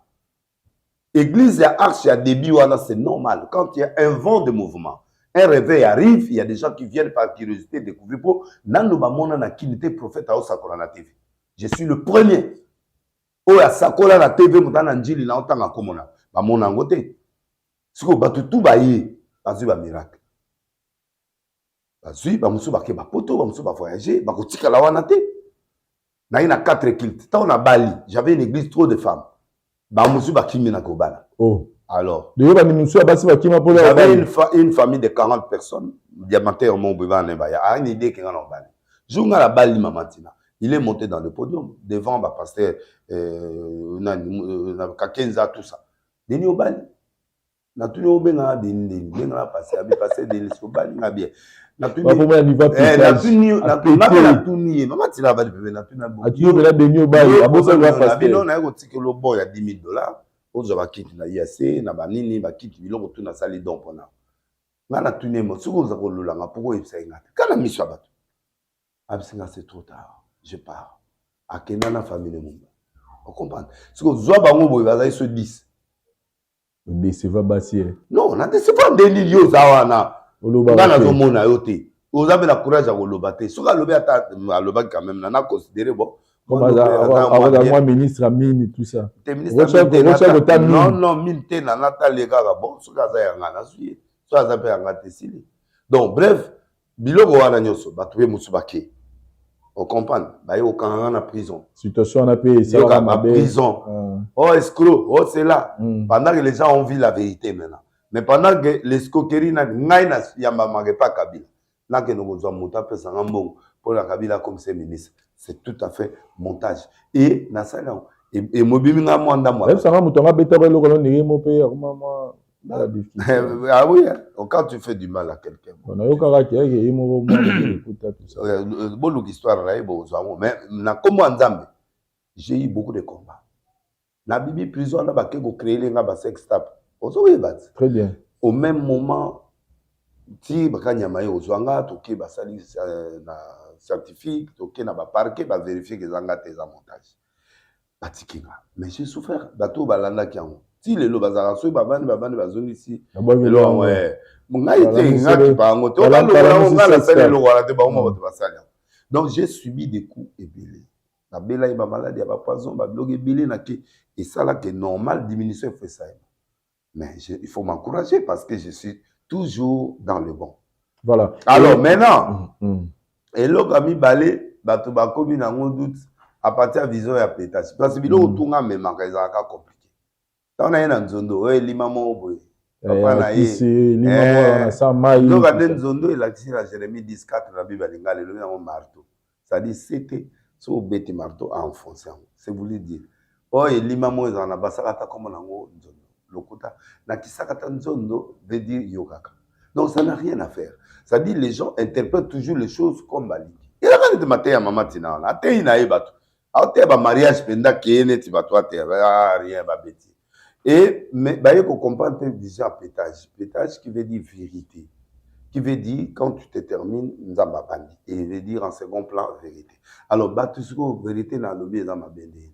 Église ya Arche ya début wana, c'est normal. Quand il y a un vent de mouvement, un réveil arrive, il y a des gens qui viennent par curiosité découvrir, po nano bamona na kini te prophète aosakola na TV. Je suis le premier oyo asakola na TV. Moto na Njili na otanga komona, bamona yango te. Sikoyo bato tu baye, bazwi bamiracle, bazwi bamosusu, bake bapoto, bamosusu bavoyage, bakotikala wana te. Naye na quatre culte. Ntango nabali, j'avais une église, trop de femmes, bamosusu bakimi na kobala. Oh. Alors deyo bandimi mosusu ya basi bakima mpo j'avais une famille de 40 personnes, diamantaire mo boye, bana baya a une idée ke nga na obali. Jour nga nabali, mama Tina, il est monté dans le podium devant bapasteur nani, Kakenza, tout ça. "Deni obali?" Natuni: "Obengaka Deni ndeni?" "Bengaka pasteur." Abi: "Pasteur Deni, si obali nga bien." Natuni ye, mama Tina abali pebe, natuni: "Naye kotikela bo ya 10 000 $, ozwa bakiti na IAC na banini, bakiti, biloko tu nasali don mpona nga." Natuni ye: "Mo soki oza kololanga, poko oyebisa ye nga te kana miso ya bato?" Abisinga: "C'est trop tard, je pars." Akenda na famille mumba. Ocomprendre? Soki ozwa bango boye, bazali so 10. Odécevoir basi ye. Non, nadécevoir ndeni? Yo oza wana, nga nazomona yo te. Oza mpe na courage ya koloba te. Soki alobi, ata alobaki, quand même na considéré bon. Mwa ministre ya mine, tout ça. Non, non, mine te. Na natali kaka bon, soki aza yanga, nazwi ye. Soki aza mpe yanga te, sili. Donc bref, biloko wana nyonso, bato mpe mosusu bake, ocomprendre, baye kokanganga na prison. Situation wana mpe esalaka mabe. Prison, oh escroc, oh c'est là. Pendant que les gens ont vu la vérité maintenant, mais pendant que l'escroquerie na ngai na yambamaka epa Kabila, nakende kozwa moto apesanga mbongo mpona Kabila akomisa ministre, c'est tout à fait montage. Et nasali yango, emobimi nga mwa ndambo. Ayebisanga moto yango abetaka eloko no ndenge mo mpe akoma mwa. Ah oui, hein? Quand tu fais du mal à quelqu'un. Nayokaka keyeke ye moko mwa ekuta tout ça. Boluka histoire na ye, bozwa yango. Mais na nkombo ya Nzambe, j'ai eu beaucoup de combats. Nabimi prison wana, bake kocréer nga basextape, ozoyeba ti. Très bien. Au même moment ti bakanyama ye ozwa nga, toke basali na scientifique, toke na baparquet, bavérifie ke eza nga te, eza montage, batiki nga. Mais j'ai souffert. Bato oyo balandaki yango ti lelo bazalaka, soki bavandi, bavandi, bazongisi eloko yango. Ngai te, ngakipa yango te, yango ngai nasali eloko wana te, bango bato basali yango. Donc j'ai subi des coups ebele, nabelaki bamaladi ya bapoison, babiloko ebele nake esalaki normal, diminution efo esalema. Mais il faut m'encourager parce que je suis toujours dans le bon. Voilà. Alors maintenant, eloko ya mibale, bato bakomi nango doute à partir ya vision ya pétage, parce que biloko tunga amemaka ezalaka compliqué. Ntango na ye na nzondo oyo elima moko boye. Papa na ye. Kisi lima mwana na sa mai. Nzoka nde nzondo elakisi na Jérémie 10 4 na Bible ya lingala elobi yango marteau. C'est-à-dire sete soki obeti marteau a enfonce yango. C'est voulu dire. Oyo elima moko ezala na basakata kombo na yango nzondo. Lokuta na kisakata nzondo veut dire yokaka. Donc ça n'a rien à faire. C'est-à-dire les gens interprètent toujours les choses comme balingi. Elaka neti mateya ya mama Tina wana ateyi na ye bato. Aoteya ba mariage mpenza keye neti bato ateya ah, rien babeti. Et mais baye ko comprendre te vision ya pétage. Pétage qui veut dire vérité. Qui veut dire quand tu te termines Nzambe abandi. Et veut dire en second plan vérité. Alors bato sikoyo vérité na alobi eza mabe ndenge.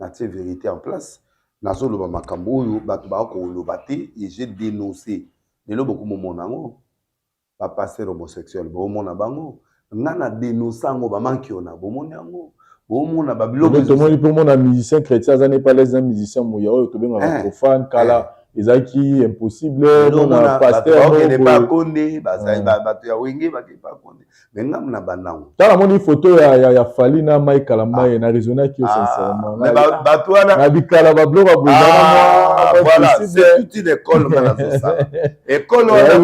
Natie vérité en place. Nazoloba makambo oyo bato bakoloba te et j'ai dénoncé. Lelo bokomomona yango. Ba pasteur homosexuel bomona bango. Nga na dénonce yango ba mankiona bomoni yango. Bomona ba biloko. Tomoni mpe omona musicien chrétien aza ne pas l'aise na musicien moya oyo tobengaka profane kala ezalaki impossible mona pasteur bakende pa konde bazali bato ya wenge bakende pa konde mais nga na bandango. Tala moni photo ya Fally na Mike Kalambay na raisonnaki yo sincèrement. Mais bato wana na bikala ba biloko ya bozala. Voilà, c'est toute une école nga nazosala. École wana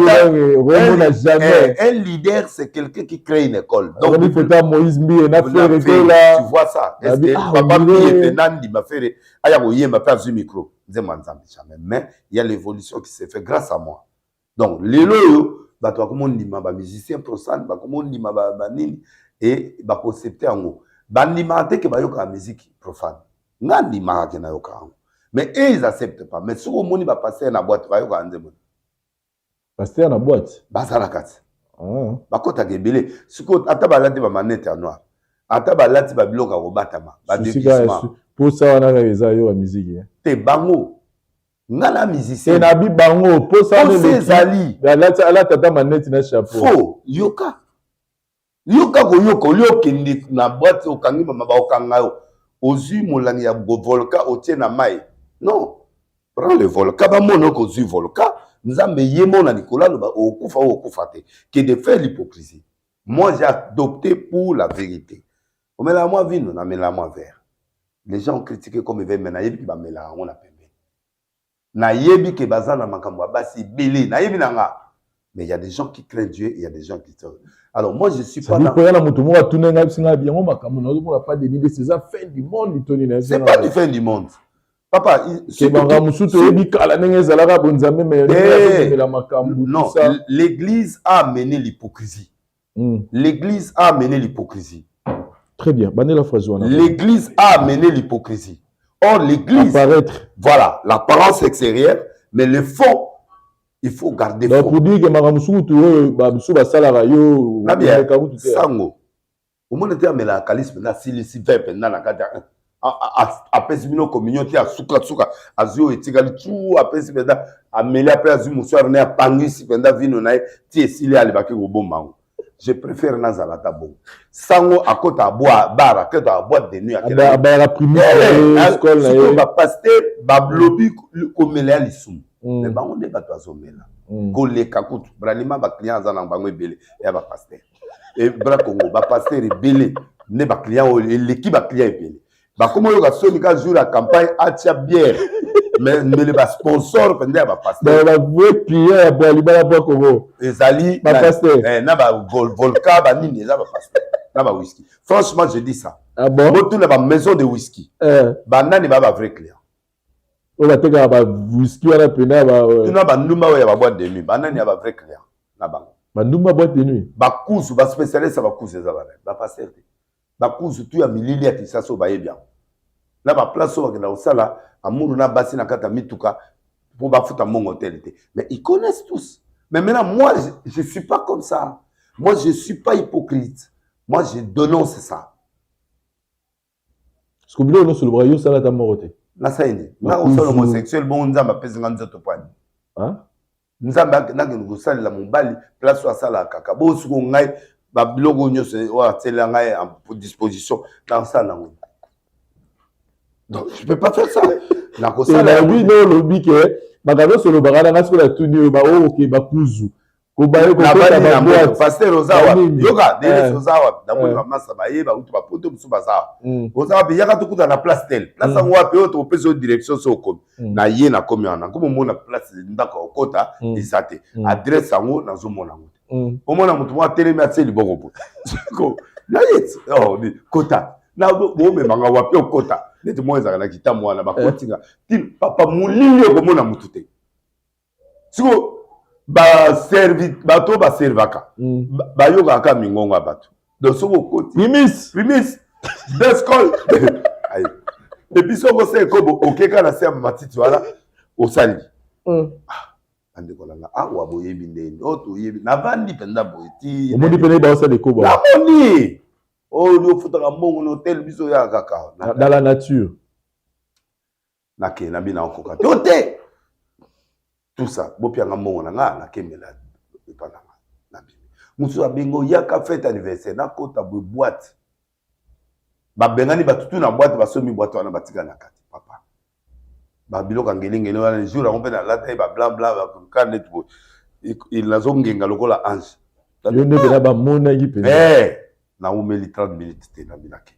omona jamais. Un leader c'est quelqu'un qui crée une école. Donc moni photo ya Moïse Mbiye na Ferre Gola. Tu vois ça? Est-ce que papa Mbiye pe nandi ma Ferre aya koyemba pe azwi micro nzembo ya Nzambe jamais. Mais il y a l'évolution qui s'est fait grâce à moi. Donc lelo oyo bato bakomondima ba musicien prosane bakomondima banini et bakoaccepte yango. Bandimaka te ke bayokaka musique profane. Nga ndimaka ke nayokaka yango. Mais eux ils acceptent pas. Mais soki omoni ba pasteur na boîte bayokaka nzembo. Pasteur na boîte? Bazalaka ti. Bakotaka ebele. Sikoyo ata balati ba manette ya noir. Ata balati ba biloko ya kobatama, ba déguisement. Posa wana kaka eza yo ya musique. Te bango nga na musicien. Te na bi bango posa wana eleki. Ezali. Alati alata ata manette na chapeau. Faux, yoka. Yoka koyoka olie okende na boîte okangi mama baokanga yo. Ozui molangi ya volca otie na mai. Non. Prends le volca bamona oko ozui volca. Nzambe ye mona likolo aloba okufa ou okufa te. Que de faire l'hypocrisie. Moi j'ai adopté pour la vérité. Omela mwa vino na mela mwa verre. Les gens ont critiqué comme ils veulent mais nayebi bamela yango na pembeni. Nayebi ke baza na makambo ya basi ebele, nayebi na nga. Mais il y a des gens qui craignent Dieu et il y a des gens qui Alors moi je suis pas dans koya na moto moko atuna ngai biso ngai yango makambo nazomona pas Denis Lessie eza fin du monde toni na C'est pas du fin du monde. Papa, kebanga mosusu toyebi kala ndenge ezalaka bonzambe mais ezomela makambo. Non, l'église a amené l'hypocrisie. L'église a amené l'hypocrisie. Très bien. Bandela phrase wana. L'église a amené l'hypocrisie. Or l'église apparaître. Voilà, l'apparence extérieure, mais le fond, il faut garder Donc, pour dire que makambo mosusu oyo bamosusu basalaka yo na bien sango omona te amelaka kalisi mpenza asilisi ve mpenza na kati apesi bino communion te asukasuka azwi oyo etikali tu apesi mpenza ameli ape azwi mosuar naye apangwisi mpenza vino na ye ti esili alebaki kobomba yango. Je préfère nazala ata bongo. Sango akota abwa bar akota boîte de nuit abayaka primaire ba pasteur balobi komela ya lisumu. Mais bango nde bato bazomela koleka kutu bralima ba client aza na bango ebele ya ba pasteur e bra Congo ba pasteur ebele nde ba client oyo eleki ba client ebele bakoma oyoka soni ka jour ya campagne atia bière mais mbele ba sponsor mpenza ya ba pasteur ba vrai client ya bralima na bra Congo ezali ba pasteur na ba volca ba nini eza ba pasteur na ba whisky. Franchement je dis ça. Ah bon? Botuna ba maison de whisky. Banani ba ba vrai client oyo batekaka ba whisky wana pena ba tuna ba ndumba oyo ya ba boîte de nuit banani ya ba vrai client na bango. Ba ndumba boîte de nuit bakuzu ba spécialiste ya bakuzu eza banani ba pasteur te. Bakuzu tu ya milili ya Kinshasa oyo bayebi yango na ba place oyo bakenda kosala amour na basi na kati ya mituka po bafuta mbongo hotel te. Mais ils connaissent tous. Mais maintenant moi je suis pas comme ça. Moi je suis pas hypocrite. Moi je dénonce ça. Parce que biloko nyonso olobaka yo osala ata moko te. Nasali nini? Nga kosala homosexuel bongo Nzambe apesi nga nzoto pwani. Hein? Nzambe nakende kosalela mobali place oyo asalaka kaka. Bongo sikoyo ngai ba biloko nyonso oyo atiela ngai en disposition nakosala nango. Donc je peux pas faire ça. Nakosala yango. Nayebi nde olobi ke makambo nyonso olobaka na ngai sikoyo natuni oyo ba oyo oke bakuzu. Kobaye kokota ba boîte. Pasteur oza wapi? Yoka, Denis oza wapi? Namoni ba masa baye ba utu ba poto musu baza wapi? Oza wapi? Yaka tokuta na place tel. Place yango wapi oyo tokopesa yo direction so okomi. Na ye nakomi wana. Nakomi omona place ndako ya kokota eza te. Adresse yango nazomona yango te. Omona moto moko atelemi atie liboko boye. Na ye oh, kota. Na bomemanga wapi okota? Neti moko ezalaka na kitambo wana bakotinga. Papa molili okomona motu te. Siko baservi bato oyo baservaka bayokaka kaka mingongo ya bato. Donc soki okoti primis primis descol et puis soki osala ekobo okeka na se ya matiti wana osali. Bandeko na nga awa boyebi ndeni oyo toyebi navandi mpenza boye ti omoni pene baosala ekobo namoni oyo ofutaka mbongo na hotel biso oyaka kaka dans la nature. Nakende na bino okoka to te tout ça bopianga mbongo na nga nakembela epa na nga na bino mosusu abengo yaka fête anniversaire nakota boye boîte babengani bato tu na boîte basomi boîte wana batika na kati papa babiloko ya ngelengele wana jour yango mpe nalata ye bablanc blanc ka neti boye nazongenga lokola ange yo nde mpena bamonaki mpenza naumeli 30 minutes te na binake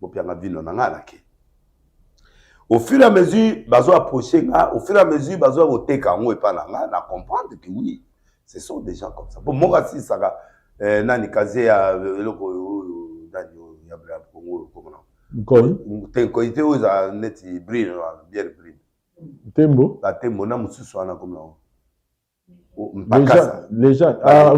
bopianga vino na nga nake. Au fur et à mesure bazo approcher nga, au fur et à mesure bazo koteka yango epa na nga, na comprendre que oui, ce sont des gens comme ça. Bon moko asisaka nani kaze ya eloko oyo nani oyo ya ya Congo oyo komona. Nkoi. Te nkoi te oyo ezala neti brune wana, bière brune. Tembo. Ba tembo na mosusu wana komona. Les gens, ah,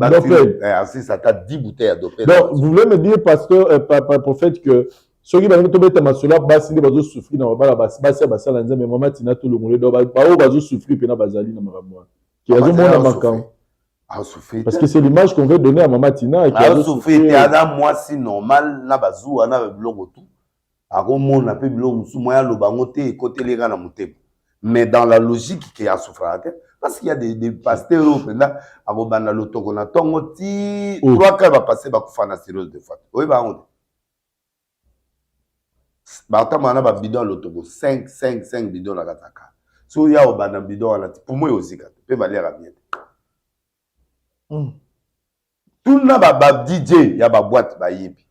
Doped. Ata 10 bouteilles ya Doped. Donc, vous voulez me dire, pasteur, prophète, que soki balingi tobeta masolo ya basi nde bazosouffrir na mabala basi basi ya basala nzambe mama Tina tolongole donc baoyo bazosouffrir mpena bazali na makambo wana ke azomona makambo parce que c'est l'image qu'on veut donner à mama Tina. Azosouffrir te, aza mwasi normal na bazuwa na biloko tu akomona mpe biloko mosusu moya aloba yango te ekoteli kaka na motema. Mais dans la logique ke asouffraka te parce qu'il y a des pasteurs oyo mpenza akobanda lotoko na ntongo ti trois cas bapaster bakufa na cirrhose de foie oyeba yango te. Batambola na babidon ya lotoko 5 5 5 bidon na kati ya car so oya obanda bidon wana ti poumon eozika te mpe baliaka bien te. Tuna ba DJ ya ba boîte bayebi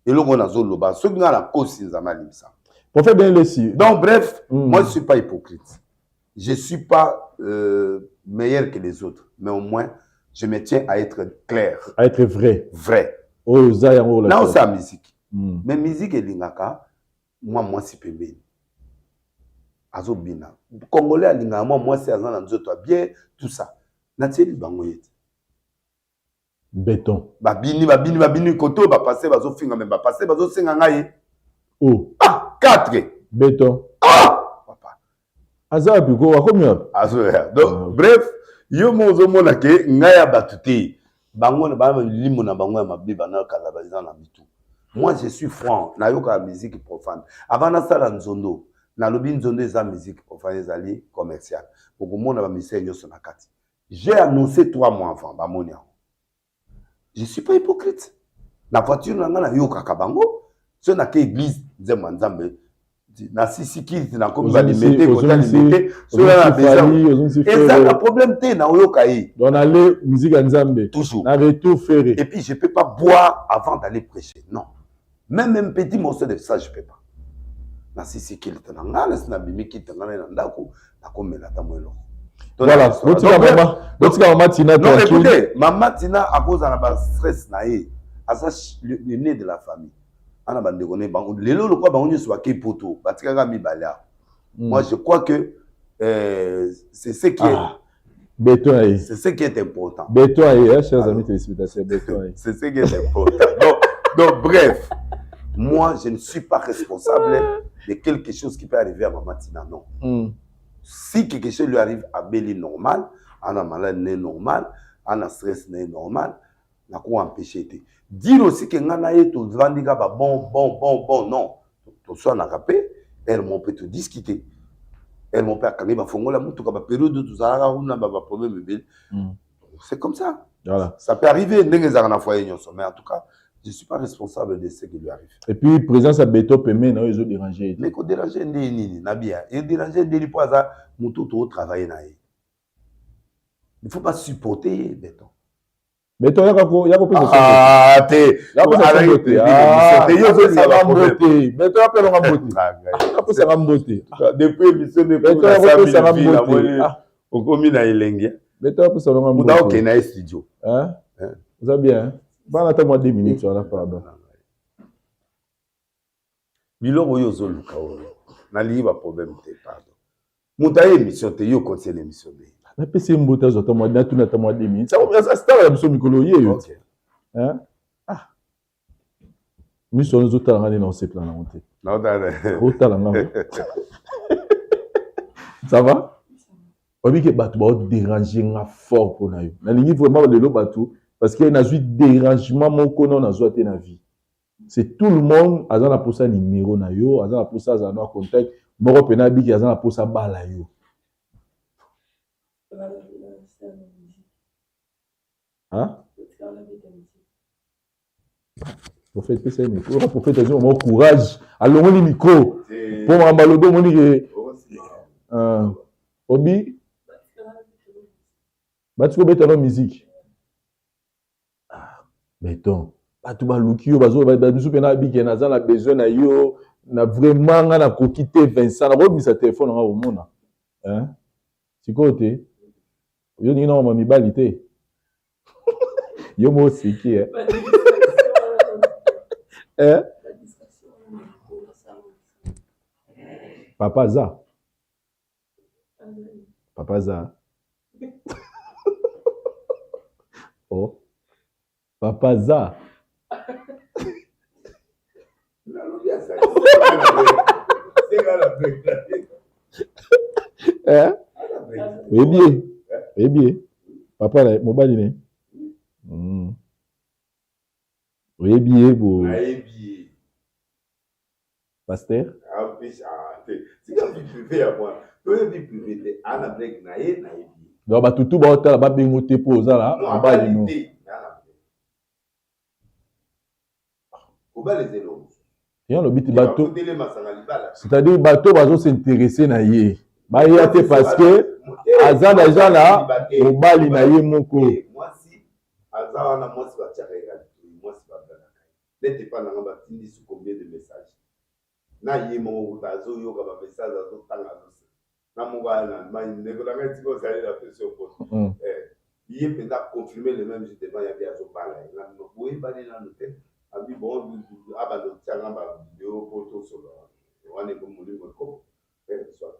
eloko nazoloba soki nga nakosi nzambe alimbisa. Prophète Denis Lessie. Donc bref, moi je suis pas hypocrite. Je suis pas meilleur que les autres, mais au moins je me tiens à être clair. À être vrai. Vrai. Oh, za yango la. Na osa musique. Mais musique elingaka moi mwasi pembeni. Azobina. Congolais alingaka moi mwasi aza na nzoto ya bien, tout ça. Natieli bango yete. Béton. Babini, babini, babini, koto, ba passer, bazo finga, mais ba passer, bazo senga ngai. Oh. Ah, 4. Béton. Ah! Papa. Aza wapi ko, akomi wapi? Azo ya. Donc, bref, yo mo ozomona ke ngai ya bato te. Bango na ba limo na bango ya mabe bana kala baza na mitu. Moi je suis franc, nayoka musique profane. Avant nasala nzondo, nalobi nzondo eza musique profane ezali commerciale. Okomona ba musiciens nyonso na kati. J'ai annoncé 3 mois avant, bamoni yango. Je suis pas hypocrite. Na voiture na nga nayokaka bango, so na ke église nzembo ya Nzambe na sisi kiliti na komi balimete kota limete so na besoin eza na problème te na oyoka ye. Donc aller musique ya Nzambe. Toujours. Na retour ferré. Et puis je peux pas boire avant d'aller prêcher. Non. Même un petit morceau de ça je peux pas. Na sisi kiliti na nga na sina bimi kiliti nga na ndako na komela ata mwa eloko. Voilà, botika mama, botika mama Tina tranquille. Non, écoutez, mama Tina à cause de la stress na ye, aza le nez de la famille. Ana bandeko ne bango lelo lokwa bango nyonso bakei poto, batikaka mibale awa. Moi je crois que c'est ce qui est béton aye. C'est ce qui est important. Béton aye, hein, chers amis téléspectateurs, béton aye. C'est ce qui est important. Donc bref, moi je ne suis pas responsable de quelque chose qui peut arriver à maman Tina, non. Si quelque chose lui arrive à Béli normal, à un malade né normal, à un stress né normal, n'a quoi empêcher. Dire aussi que nga na ye to vandika ba bon bon bon bon non. To soit na rappé, elle m'ont peut te discuter. Elle m'ont peut akangi ba fongola mutuka ba période tout ça là ba ba problème ebele. C'est comme ça. Voilà. Ça peut arriver ndenge ezalaka na foyer nyonso, mais en tout cas, je suis pas responsable de ce qui lui arrive. Et puis présence à béton pemé na ezo déranger. Mais ko déranger nde nini na bien. E déranger nde po aza mutu to travailler na ye. Il faut basupporter ye, Beton. Beton, yaka ko yaka kopesa. Ah te, mbote. Ah, mbote Beton, apelonga mbote, apesaka mbote. Depuis émission Beton, akopesaka mbote. Okomi na elenge. Beton, apesaka mbote. Muda okende na ye studio. Oza bien bana, ata mwa 2 minutes wana, pardon. Biloko oyo ozoluka oyo, nalingi baproblème te, pardon. Moto aye émission te, yo continue émission te. Napesi ye mbote, azwa ata mwa, natuna ata mwa 2 minutes. Aza star ya biso mikolo ye yo. Ah, miso wana ezotala nga nde na osepela nango te. Otala nga, ça va? Oyebi ke bato baodéranger nga fort mpo na yo. Nalingi vraiment lelo bato, parce que nazwi dérangement moko no nazwa te na vie. C'est tout le monde aza na posa numéro na yo, aza na posa azala na contact moko mpena. Abiki aza na posa bala yo. Hein? Prophète, pesa ye micro. Oyo prophète azwi mama courage, alongoli micro mpo makambo alobi. Omoni ke obi bati kobeta no musique. Beton, bato baluki yo, misu mpe nabike, naza na besoin na yo na vraiment nga nakoki te. Vincent, nakobimisa telefone nanga komona sikoyo te. Yo ningi nakoma mibali te, yo mo oseki eh? Eh? Papa aza, papa aza, oh, papa aza. Eh? Oyebi ye, oyebi ye, papa na mobali ne. Oyebi ye bo pasteur? Tika vie privé ya mwana, toyebi privé te. Ana blague na ye, nayebi. Donc bato tu baotala, babengo te mpo oza na mobali no. Kobala eza eloko. Ye alobi te bato, c'est-à-dire bato bazos'intéresser na ye baya te, parce que aza deja na mobali na ye moko. Mwasi aza wana, mwasi batiaka ye kaka, mwasi babalaka ye. Neti epa nanga, batindi su combien de message na ye moko kuta, azoyoka bamessage, azotanga, azose na moko aya na Allemagne. Ndeko na ngai, tika ozali na pesi yo mbote. Ye mpenza confirme le même jour devant yabi, azobala ye. Nga boyebani nanu te. Abi bon, abanda otianga bavideo mpo tosolola wana, eko molimo ekoko soit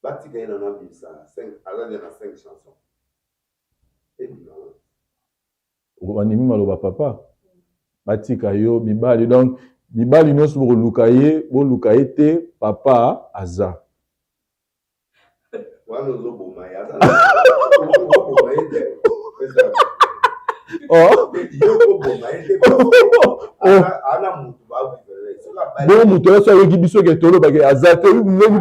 batika ye nano abimisa. Aza nde na 5 chanson ebima. Bandimi maloba papa, batika yo mibali. Donc mibali nyonso bokoluka ye, boluka ye te, papa aza. Wana ozoboma ye, oboma ye te. Oh. Yo koboma ye te, ana mutu. Bongo moto nyonso ayoki biso ke tolobake aza te, ndenge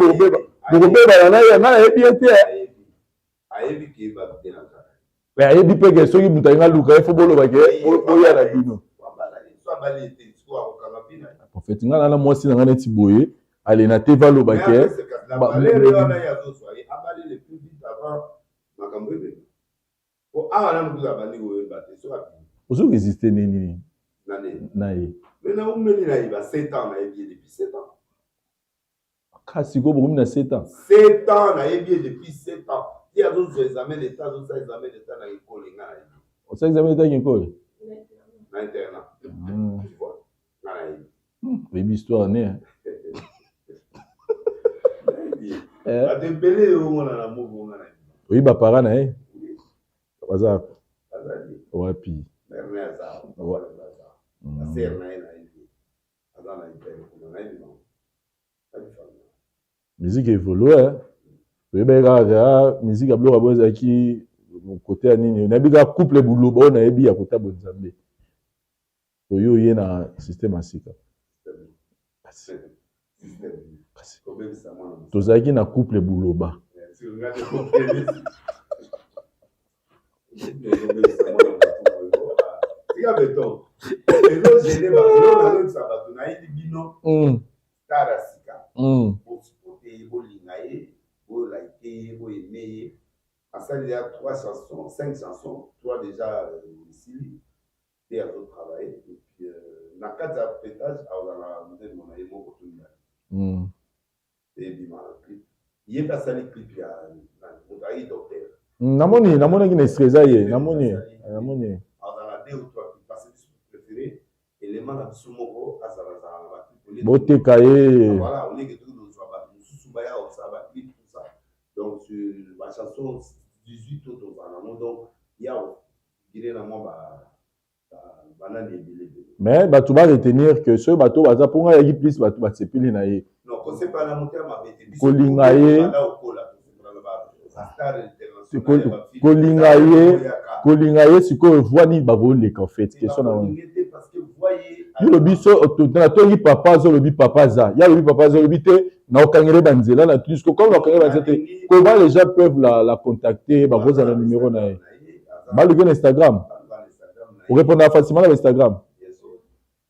bokobebana na ye. Nga nayebi ye te. Ayebi ke babite na kaka. Me ayebi mpe ke soki moto alingi aluka ye, fo boloba ke boya na bino. Prophète, nga na mwasi na nga neti boye, alena te, valoba ke wana ye azozwa ye, abali le plus vite avant makambo ebeba, po awa nanu kuza abandi koyeba te soki abimi. Ozo résister nini? Na nini? Na ye. Me naumeli na ye ba 7 ans, nayebi ye depuis 7 ans. Kasi sikoyo bokomi na 7 ans? 7 ans, nayebi ye depuis 7 ans. Ti azozwa examen d'état, azosala examen d'état na ekole, nga nayebi. Osala examen d'état ekole? Na internat. Tu vois, nga nayebi. Oyebi histoire ne. Bato ebele oyo omona na moko, nga nayebi. Oyebi baparent na ye baza wapi? Mère na ye aza, basœur na ye nayebi, aza na Italie kuna, nayebi bango. Musique évolue. Toyebaki kaka musique ya biloko ya boyo ezalaki kote ya nini, nayebi kaka couple Buloba oyo nayebi ya kota bonzambe oyo oye na système ya sika. Kasi tozalaki na couple Buloba. Tika beton, ezogene bato, bato nayebi bino. Star ya sika, bosupporter ye, bolinga ye, bolike ye, boaimer ye. Asali deja 3 chansons, 5 chansons, 3 deja esili pe azo travailler et puis na kati ya petage akozala na nzembo na ye moko to mibale. Pe ebima na clip. Ye pe asali clip ya nani moto ayaki docteur. Namoni namonaki na extrait eza ye namoni namoni. Azala na 2 ou 3 clip parce que biso to prefere element na biso moko azala zala na ba clip au lieu Boteka ye. Voilà, au lieu que toki kozwa bato mosusu baya kosala ba clip tout ça. Donc sur ba chansons 18 oyo tozala nango donc ya figure na mwa ba banani ebele ebele. Mais bato ba retenir que soki bato baza mpo ngai ayaki plus bato basepeli na ye. Non, kosepela na motema mabe te. Biso Kolinga ye. banda okola tosepela na ba star international ya ba film. Kolinga ye, kolinga ye sikoyo voix nini bakoleka en fait question na Bakolinga te parce que voix ye yo lobi so natoki papa azo lobi papa aza ya lobi papa aza lobi te na okangele ba nzela na plus comme na okangele ba nzela te comment les gens peuvent la contacter bakozala na numéro na ye baluki na Instagram orépondaka facilement na Instagram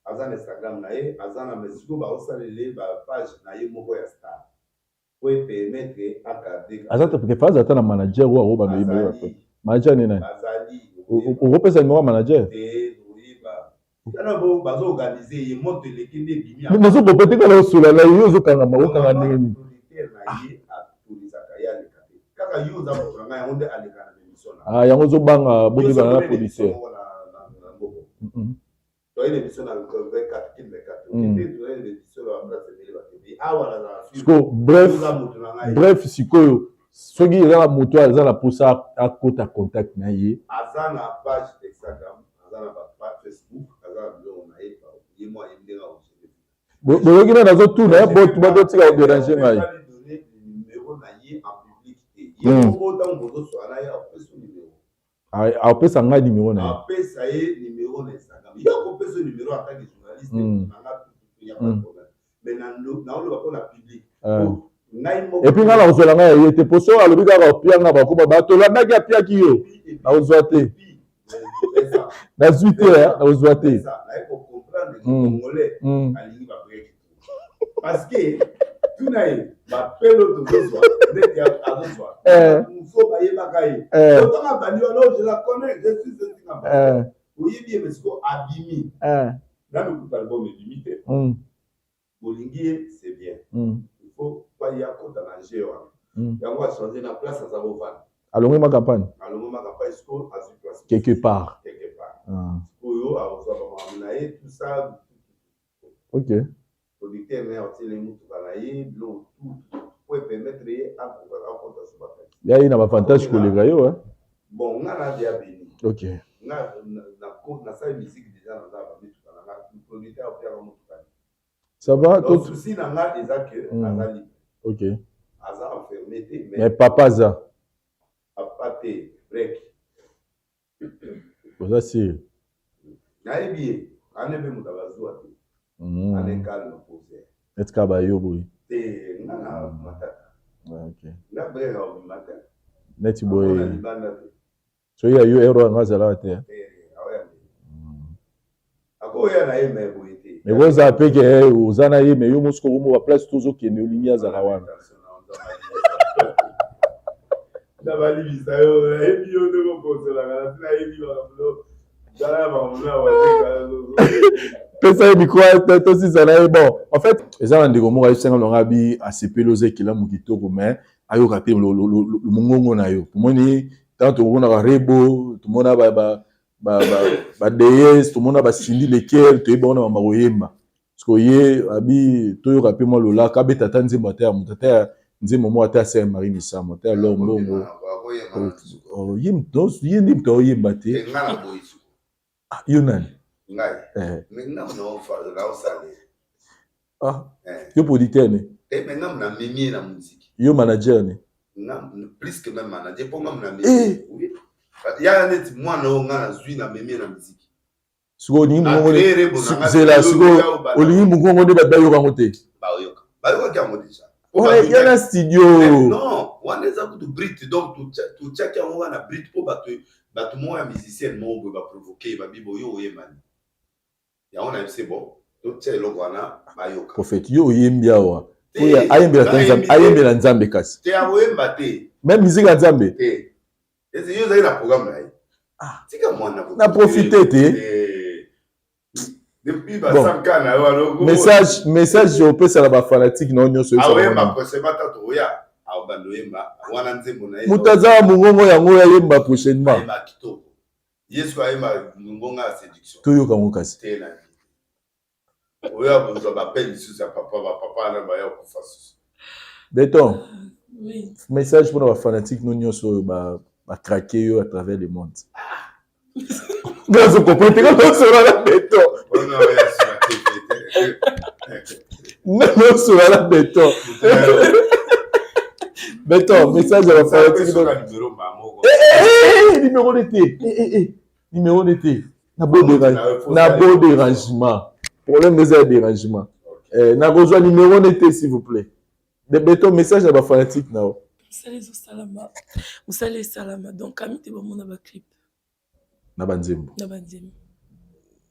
aza na Instagram na ye aza na mais sikoyo baosalele ba page na ye moko ya star po epermettre agarde aza te faza ata na manager oyo akobanda oyeba ye Azali. manager nde nani bazali okopesa numéro ya manager te oyeba tala bo bazo organiser ye moto eleki nde ebimi nazokopa te kala osola na yo ozokangama okanga ndenge nini producteur na ye atolisaka ye aleka te kaka yo oza moto na ngai yango nde aleka na émission na ah yango ozobanga bobebana na producteur toyei na émission na 24 kin 24 okende toyei na émission na place ebele bakende awa na siko bref bref sikoyo soki eza na moto aza na mposa akota contact na ye aza na page Instagram aza na ba Facebook aza na biloko na ye ye mwa ye ndenge akosele boyoki nani azotuna ye botika koderange ngai numéro na ye en public te ye moko ntango bozoswala na ye apesa numéro apesa ngai numéro na ye apesa ye numéro na Instagram yo akopesa numéro en tant que journaliste na nga ya pas de problème mais naoloba mpo na public ngai moko et puis ngai nakozwela ngai ya ye te po soki alobi kaka opia nga bakoma bato olandaki apiaki yo nakozwa te nazwi te nakozwa te naye kocomprendre congolais alingi babreak parce que tuna ye bapelo tozozwa ndeti azozwa moso bayebaka ye otanga abandi wana je la connais je suis setinga oyebi ye mais siko abimi nanu kuta album ebimi te bolingi ye c'est bien il faut pa ye akota na jeu wana yango achange na place aza kovanda alongwe ma campagne alongwe ma campagne siko azwi place quelque part quelque part sikoyo akozwa bamakambo na ye tout ça ok producteur na ye atiele motuka na ye biloko tout po epermettre ye akota so bakati ya ye na bavantage koleka yo bon nga na dia beni ok nga nasali musique déjà naza bamituka na nga producteur apiaka motuka. Ça va? Donc, souci na nga eza que aza libre. Ok. Aza enfermé te mais papa aza. Papa te, break. Oza sûr? Nayebi ye, ane mpe moto abazwa te. Ane calme posé. Neti kaka bayo boye. Te, nga na matata. Ok. Nga break akobima te. Neti boye. Akona libanda te. Soki ya yo ero yango azalaka te. Akoya na ye mais boye te. Mais kozala pe ke oza na ye mais yo mosiko okomo ba place tozokende olingi azala wana. Na balibisa yo nayebi yo ndenge okonsolaka na nayebi makambo zala makambo na pesa ye micro tosisa na ye. Bon, en fait eza na ndeko moko ayebisanga longa abi asepeli oza ekelamu kitoko mais ayoka te mongongo na yo. Tomoni ntango tokomonaka Rebo, tomona ba DS, tomona ba Cindy Leker, toyebi bango na mama koyemba. Parce que ye abi toyoka pe mwa lolaka abeta ata nzembo ata ya moto ata ya nzembo moko ata ya Sœur Marie Misamu ata ya L'or Mbongo. Ye nde moto aoyemba te. Yo nani? Yo producteur ne? Yo manager ne? Plus que même manager mpo nga na memi ya neti mwana oyo nga nazwi na memi na miziki. Sikoyo olingi mongongo zela, sikoyo olingi mongongo nde bato bayoka yango te. Bayoka, bayokaki yango déjà. Ya na studio. Non, wana eza kutu brite donc totiaki yango wana brite mpo bato bato moko ya musicien moko boye baprovoke babibo yo oyembani yango na yebisi bon totia eloko wana bayoka. Prophète, yo oyembi awa ayembela Nzambe, ayembela Nzambe kasi te akoyemba te même musique ya Nzambe te. Ese yo ozali na programme na ye. Ah. Tika mwana na profite te. Eh. Depuis ba 100 k na yo alors. Message message opesa na ba fanatique na yo nyonso. Aoyemba prochainement tatu oya. Aobanda oyemba wana nzembo na ye. Moto aza mongongo yango ayemba prochainement. Ayemba kitoko. Yesu ayemba mongongo ya séduction. Toyoka yango kasi. Te na oyo akozwa bapele lisusu ya papa bapapa wana baya kokufa susu. Beton. Oui. Message mpona bafanatique no nyonso oyo bacrake yo à travers le monde. Nazo comprendre te kaka osola na beton. Wana oyo asula te te. Nani osola na beton. Beton, message ya bafanatique no. Numéro mbala moko. Eh, eh, numéro de te. Eh, eh, eh. Numéro de te. Na beau dérangement. Na beau dérangement. Problème eza ya dérangement. Eh, nakozwa numéro de te s'il vous plaît. De beton message ya bafanatique na yo. Mosala ezosalama, mosala esalama, donc ami te bamona baclip Na banzembo. Na banzembo.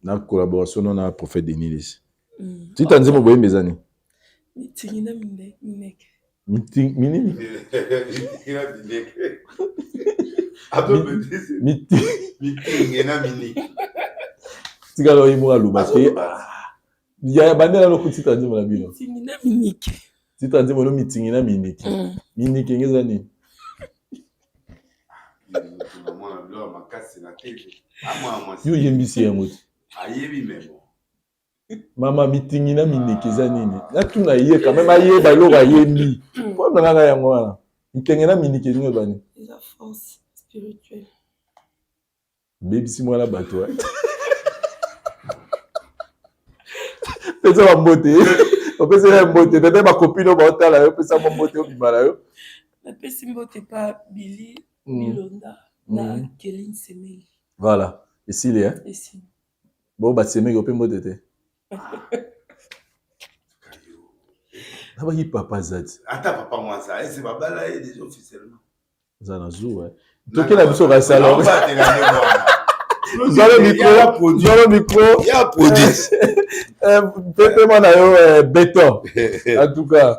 Na collaboration no na prophète Denis Lessie. Tita nzembo boyemba eza nini? Mitingi na mineke. Minini? Mitingi na miniki. Tikala oye moko aloba te. Ya bandela loko tita nzembo na bino. Mitingi na miniki. Tita nzembo no mitingi na miniki. Miniki enge eza nini? Mwana biloko makasi na TV. Amwana mwasi. Yo oyembisi yango te. Ayebi memo. Mama mitingi na miniki eza nini? Natuna ye quand même ayeba eloko ayembi. Problème na ngai yango wana. Mitenge na miniki elingi oloba nini? Eza force spirituelle. Bebisi mwana bato. Pesa bambote. Opesa ye mbote. Tata ba copine oyo baotala yo, pesa mwa mbote obima na yo. Napesi mbote pa Billy Bilonda na Kelin Semeli. Voilà. Esili hein? Esili. Bo basemeki ope mbote te. Nabaki papa aza ti. Ata papa mwasa, ese babala ye déjà officiellement. Aza na zuwa. Toke na biso kasi alors. Zwa le micro, zwa le micro. Ya produit. Pepe mwana yo béton. En tout cas,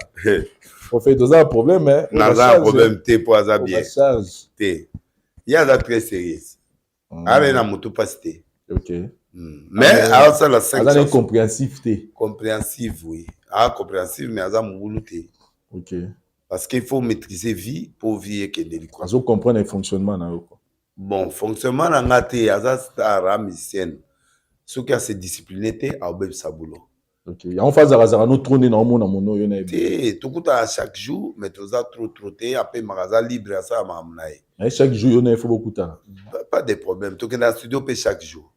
prophète oza na problème hein. Naza na problème te po aza bien. Charge. Te. Ye aza très sérieux. Aza na motu mpasi te. Ok. Mais aosala 5 Aza na compréhensif te. Compréhensive, oui. Ah, compréhensive, mais aza mobulu te. Ok. Parce qu'il faut maîtriser vie pour vie ekende likolo. Azo comprendre le fonctionnement na yo quoi. Bon, fonctionnement na nga te, aza star, a musicienne. Soki ase discipline te, aobebisa boulot. Ok. Yango fa azalaka no trop nde na omona mono oyo na ye. Te, tokutana chaque jour, mais toza trop trop te, apemaka aza libre asala makambo na ye. Mais chaque jour yo na ye faut bokutana. Pas de problème, tokende na studio mpe chaque jour.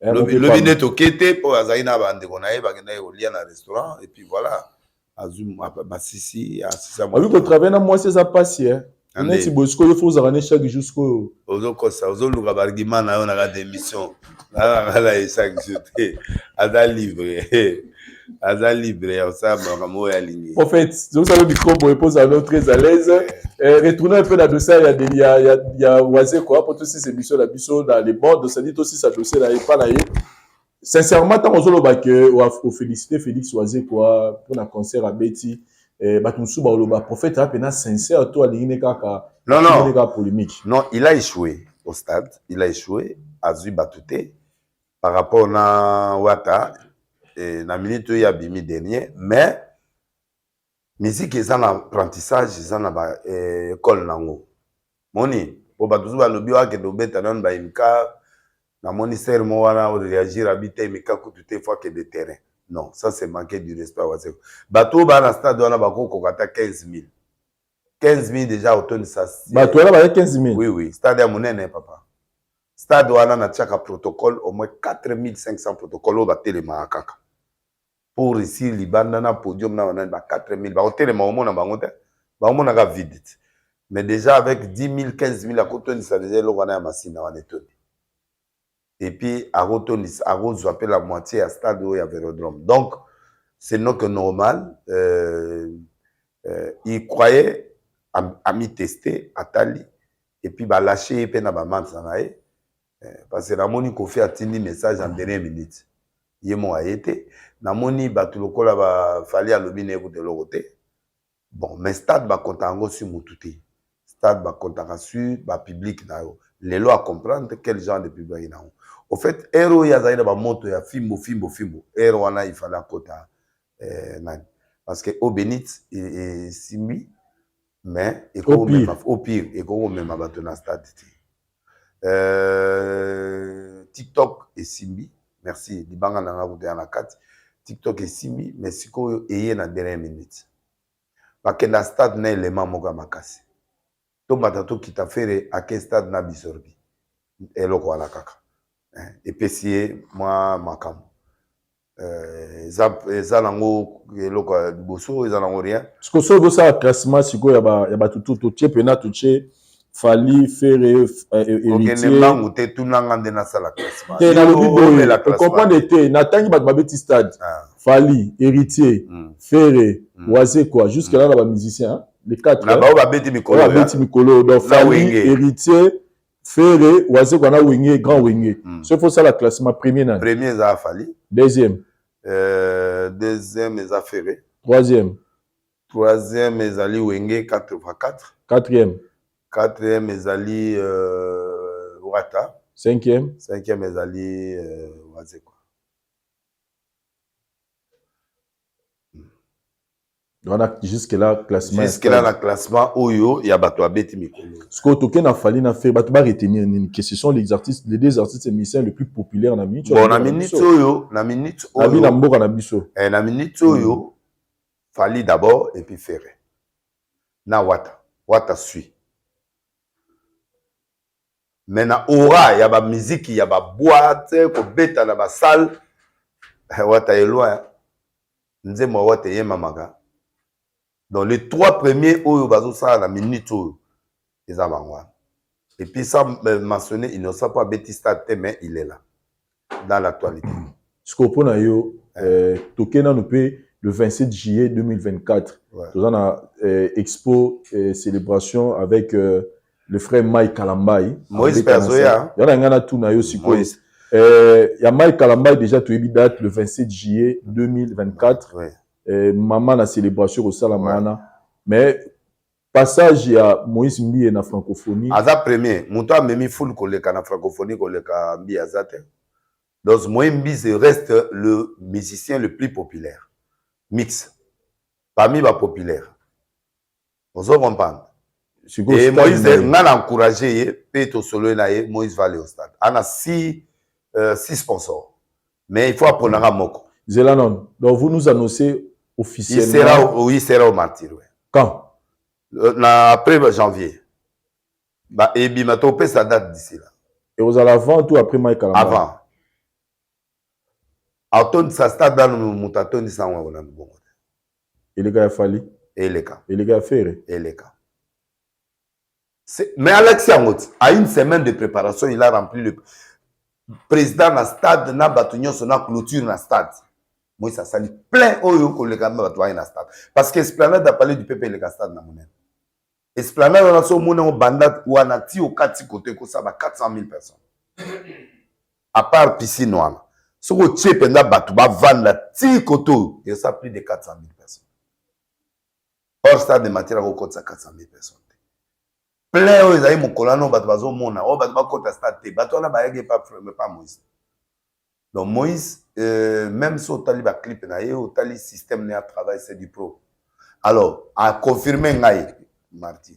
Lobi nde toke te mpo azalaki na bandeko na ye bakendaki kolia na restaurant et puis voilà. Azwi basisi asisa. Oyebi kotravaille na mwasi eza mpasi e. Neti boye sikoyo yo fo ozalaka ne chaque jour sikoyo. Ozokosa, ozoluka baargument na yo na kati émission. Nazalaka na ye chaque jour te. Aza libre. Aza libre ya kosala makambo oyo alingi. Prophète, tozosala micro boye mpo ozala no très à l'aise. Retournez un peu na dossier ya Wazekwa po tosisa émission na biso dans les bandes, c'est-à-dire tosisa dossier na ye pa na ye. Sincèrement, ntango ozoloba ke ofélicité Félix Wazekwa mpona concert abeti, bato mosusu baloba prophète aza mpena sincère to alingi ne kaka Non, non. ne kaka polémique. Non, il a échoué au stade, il a échoué, azwi bato te par rapport na Wata na minute oyo abimi dernier, mais musique eza na apprentissage, eza na ba école nango. Moni, po bato mosusu balobi oyo akende obeta nanu ba MK, namoni sœur moko wana oréagir abi te MK kutu te, faut akende terrain. Non, ça c'est manquer du respect à Wazekwa. Bato oyo baa na stade wana bakokoka ata 15 000. 15 000 déjà otondisa. Bato wana baza 15 000? Oui, oui, stade ya monene papa. Stade wana natiaka protocole au moins 4500 protocole oyo batelemaka kaka. Pour ici libanda na podium na wana ba 4000 bakotelema omona bango te. Baomonaka vide. Mais déjà avec 10 000, 15 000 akotondisa déjà eloko wana ya masina wana etondi. Et puis akotondisa, akozwa pe la moitié ya stade oyo ya Vélodrome. Donc c'est non que normal, il croyait ami tester atali et puis ba lâcher ye pe na ba mansa na ye. Parce que namoni Kofi atindi message en dernière minute. Ye moko aye te. Namoni bato lokola ba Fally alobi na ye kutu eloko te. Bon, mais stade bakonta yango si mutu te. Stade bakontaka sur bapublic na yo. Lelo acomprendre quel genre de public ayaki nango. Au fait, heure oyo azali na bamoto ya fimbo fimbo fimbo, heure wana il fallait akota nani, parce que eau bénite esimbi, mais ekomema au pire ekomema bato na stade te. TikTok esimbi, merci, libanga na nga kuta ya na kati. TikTok esimbi, mais sikoyo eye na dernière minute, bakenda stade na élément moko ya makasi. Tomata tokita, Ferre ake stade na bisorbi eloko wana kaka epesi ye mwa makambo. Eza nango eloko ya liboso, eza nango rien. Sikoyo soki bosala classement sikoyo ya bato tu, totie mpena, totie Fally, Ferre, Héritier. Mbangu te, tunanga nde nasala classement. Te, nalobi boye, ocomprendre te. Natangi bato babeti stade: Fally, Héritier, Ferre, Wazekwa. Jusque là na bamusicien, les quatre. Na bao babeti mikolo. Babeti mikolo. Donc Fally, Héritier, Ferre, Wazekwa na Wenge, grand Wenge. Soki fosala classement, premier nani? Premier eza Fally. Deuxième? Deuxième eza Ferre. Troisième? Troisième ezali Wenge 4 x 4. Quatrième? Quatrième ezali Wata. Cinquième? Cinquième ezali Wazekwa. Wana jusque là classement. Jusque là na classement oyo ya bato abeti mikolo. Sikoyo toke na Fally na Ferre. Bato baretenir nini? Que ce sont les artistes, les deux artistes musiciens les plus populaires na minute. Bon, na minute oyo, na minute oyo na mboka na biso. Na minute oyo, Fally d'abord et puis Ferre na Wata. Wata suit, mais na aura ya bamiziki, ya baboîte, kobeta na basalle, Wata est loin. Nzembo ya Wata eyembamaka. Donc les trois premiers oyo bazosala na minute oyo eza bango wana. Et puis sans mentionner Innocent, mpo abeti stade te, mais il est là dans l'actualité. Sikoyo mpo na yo, toke nanu mpe le 27 juillet 2024, toza na expo célébration avec le frère Mike Kalambai. Moïse mpe azoya. Ya na ngai natuna yo sikoyo ya Mike Kalambai. Déjà toyebi date, le 27 juillet 2024, mama na célébration kosalama wana, mais passage ya Moïse Mbiye na Francophonie? Aza premier moto amemi foule koleka na Francophonie, koleka Mbiye aza te. Donc Moïse Mbiye reste le musicien le plus populaire mix parmi bapopulaire, ozo comprendre? Et Moïse, nga na encouragé ye mpe tosololi na ye. Moïse va aller au stade, ana six sponsors, mais il faut aponanga moko. Zela non, donc vous nous annoncez officiellement? Il sera, oui, il sera au Martyr, ouais. Quand? Na après janvier ba ebima, topesa date d'ici là. Et ozala avant tout après Mike Kalamba? Avant. Atondisa stade nanu, moto atondisa yango nanu bongo te. Eleka ya Fally? Eleka. Eleka ya Ferre? Eleka. Mais alakisi yango ti à une semaine de préparation, il a rempli le président na stade na bato nyonso na clôture na stade. Moïse asali plein oyo koleka mpe bato baye na stade, parce que Esplanade ya Palais du Peuple eleka stade na monene. Esplanade wana, so omoni yango, banda wana ti okati kote, ekosala ba 400 000 personnes, à part piscine wana. Soki otie mpenza bato bavanda ti kote oyo, ekosala plus de 400 000 personnes. Or stade de Martyr akokotisa 400 000 personnes te. Plein oyo ezali mokolo wana, oyo bato bazomona, oyo bato bakota stade te, bato wana bayaki pa Moïse. Donc Moïse, même si otali baclip na ye, otali système na ya travail, c'est du pro. Alors aconfirme ngai Martyr,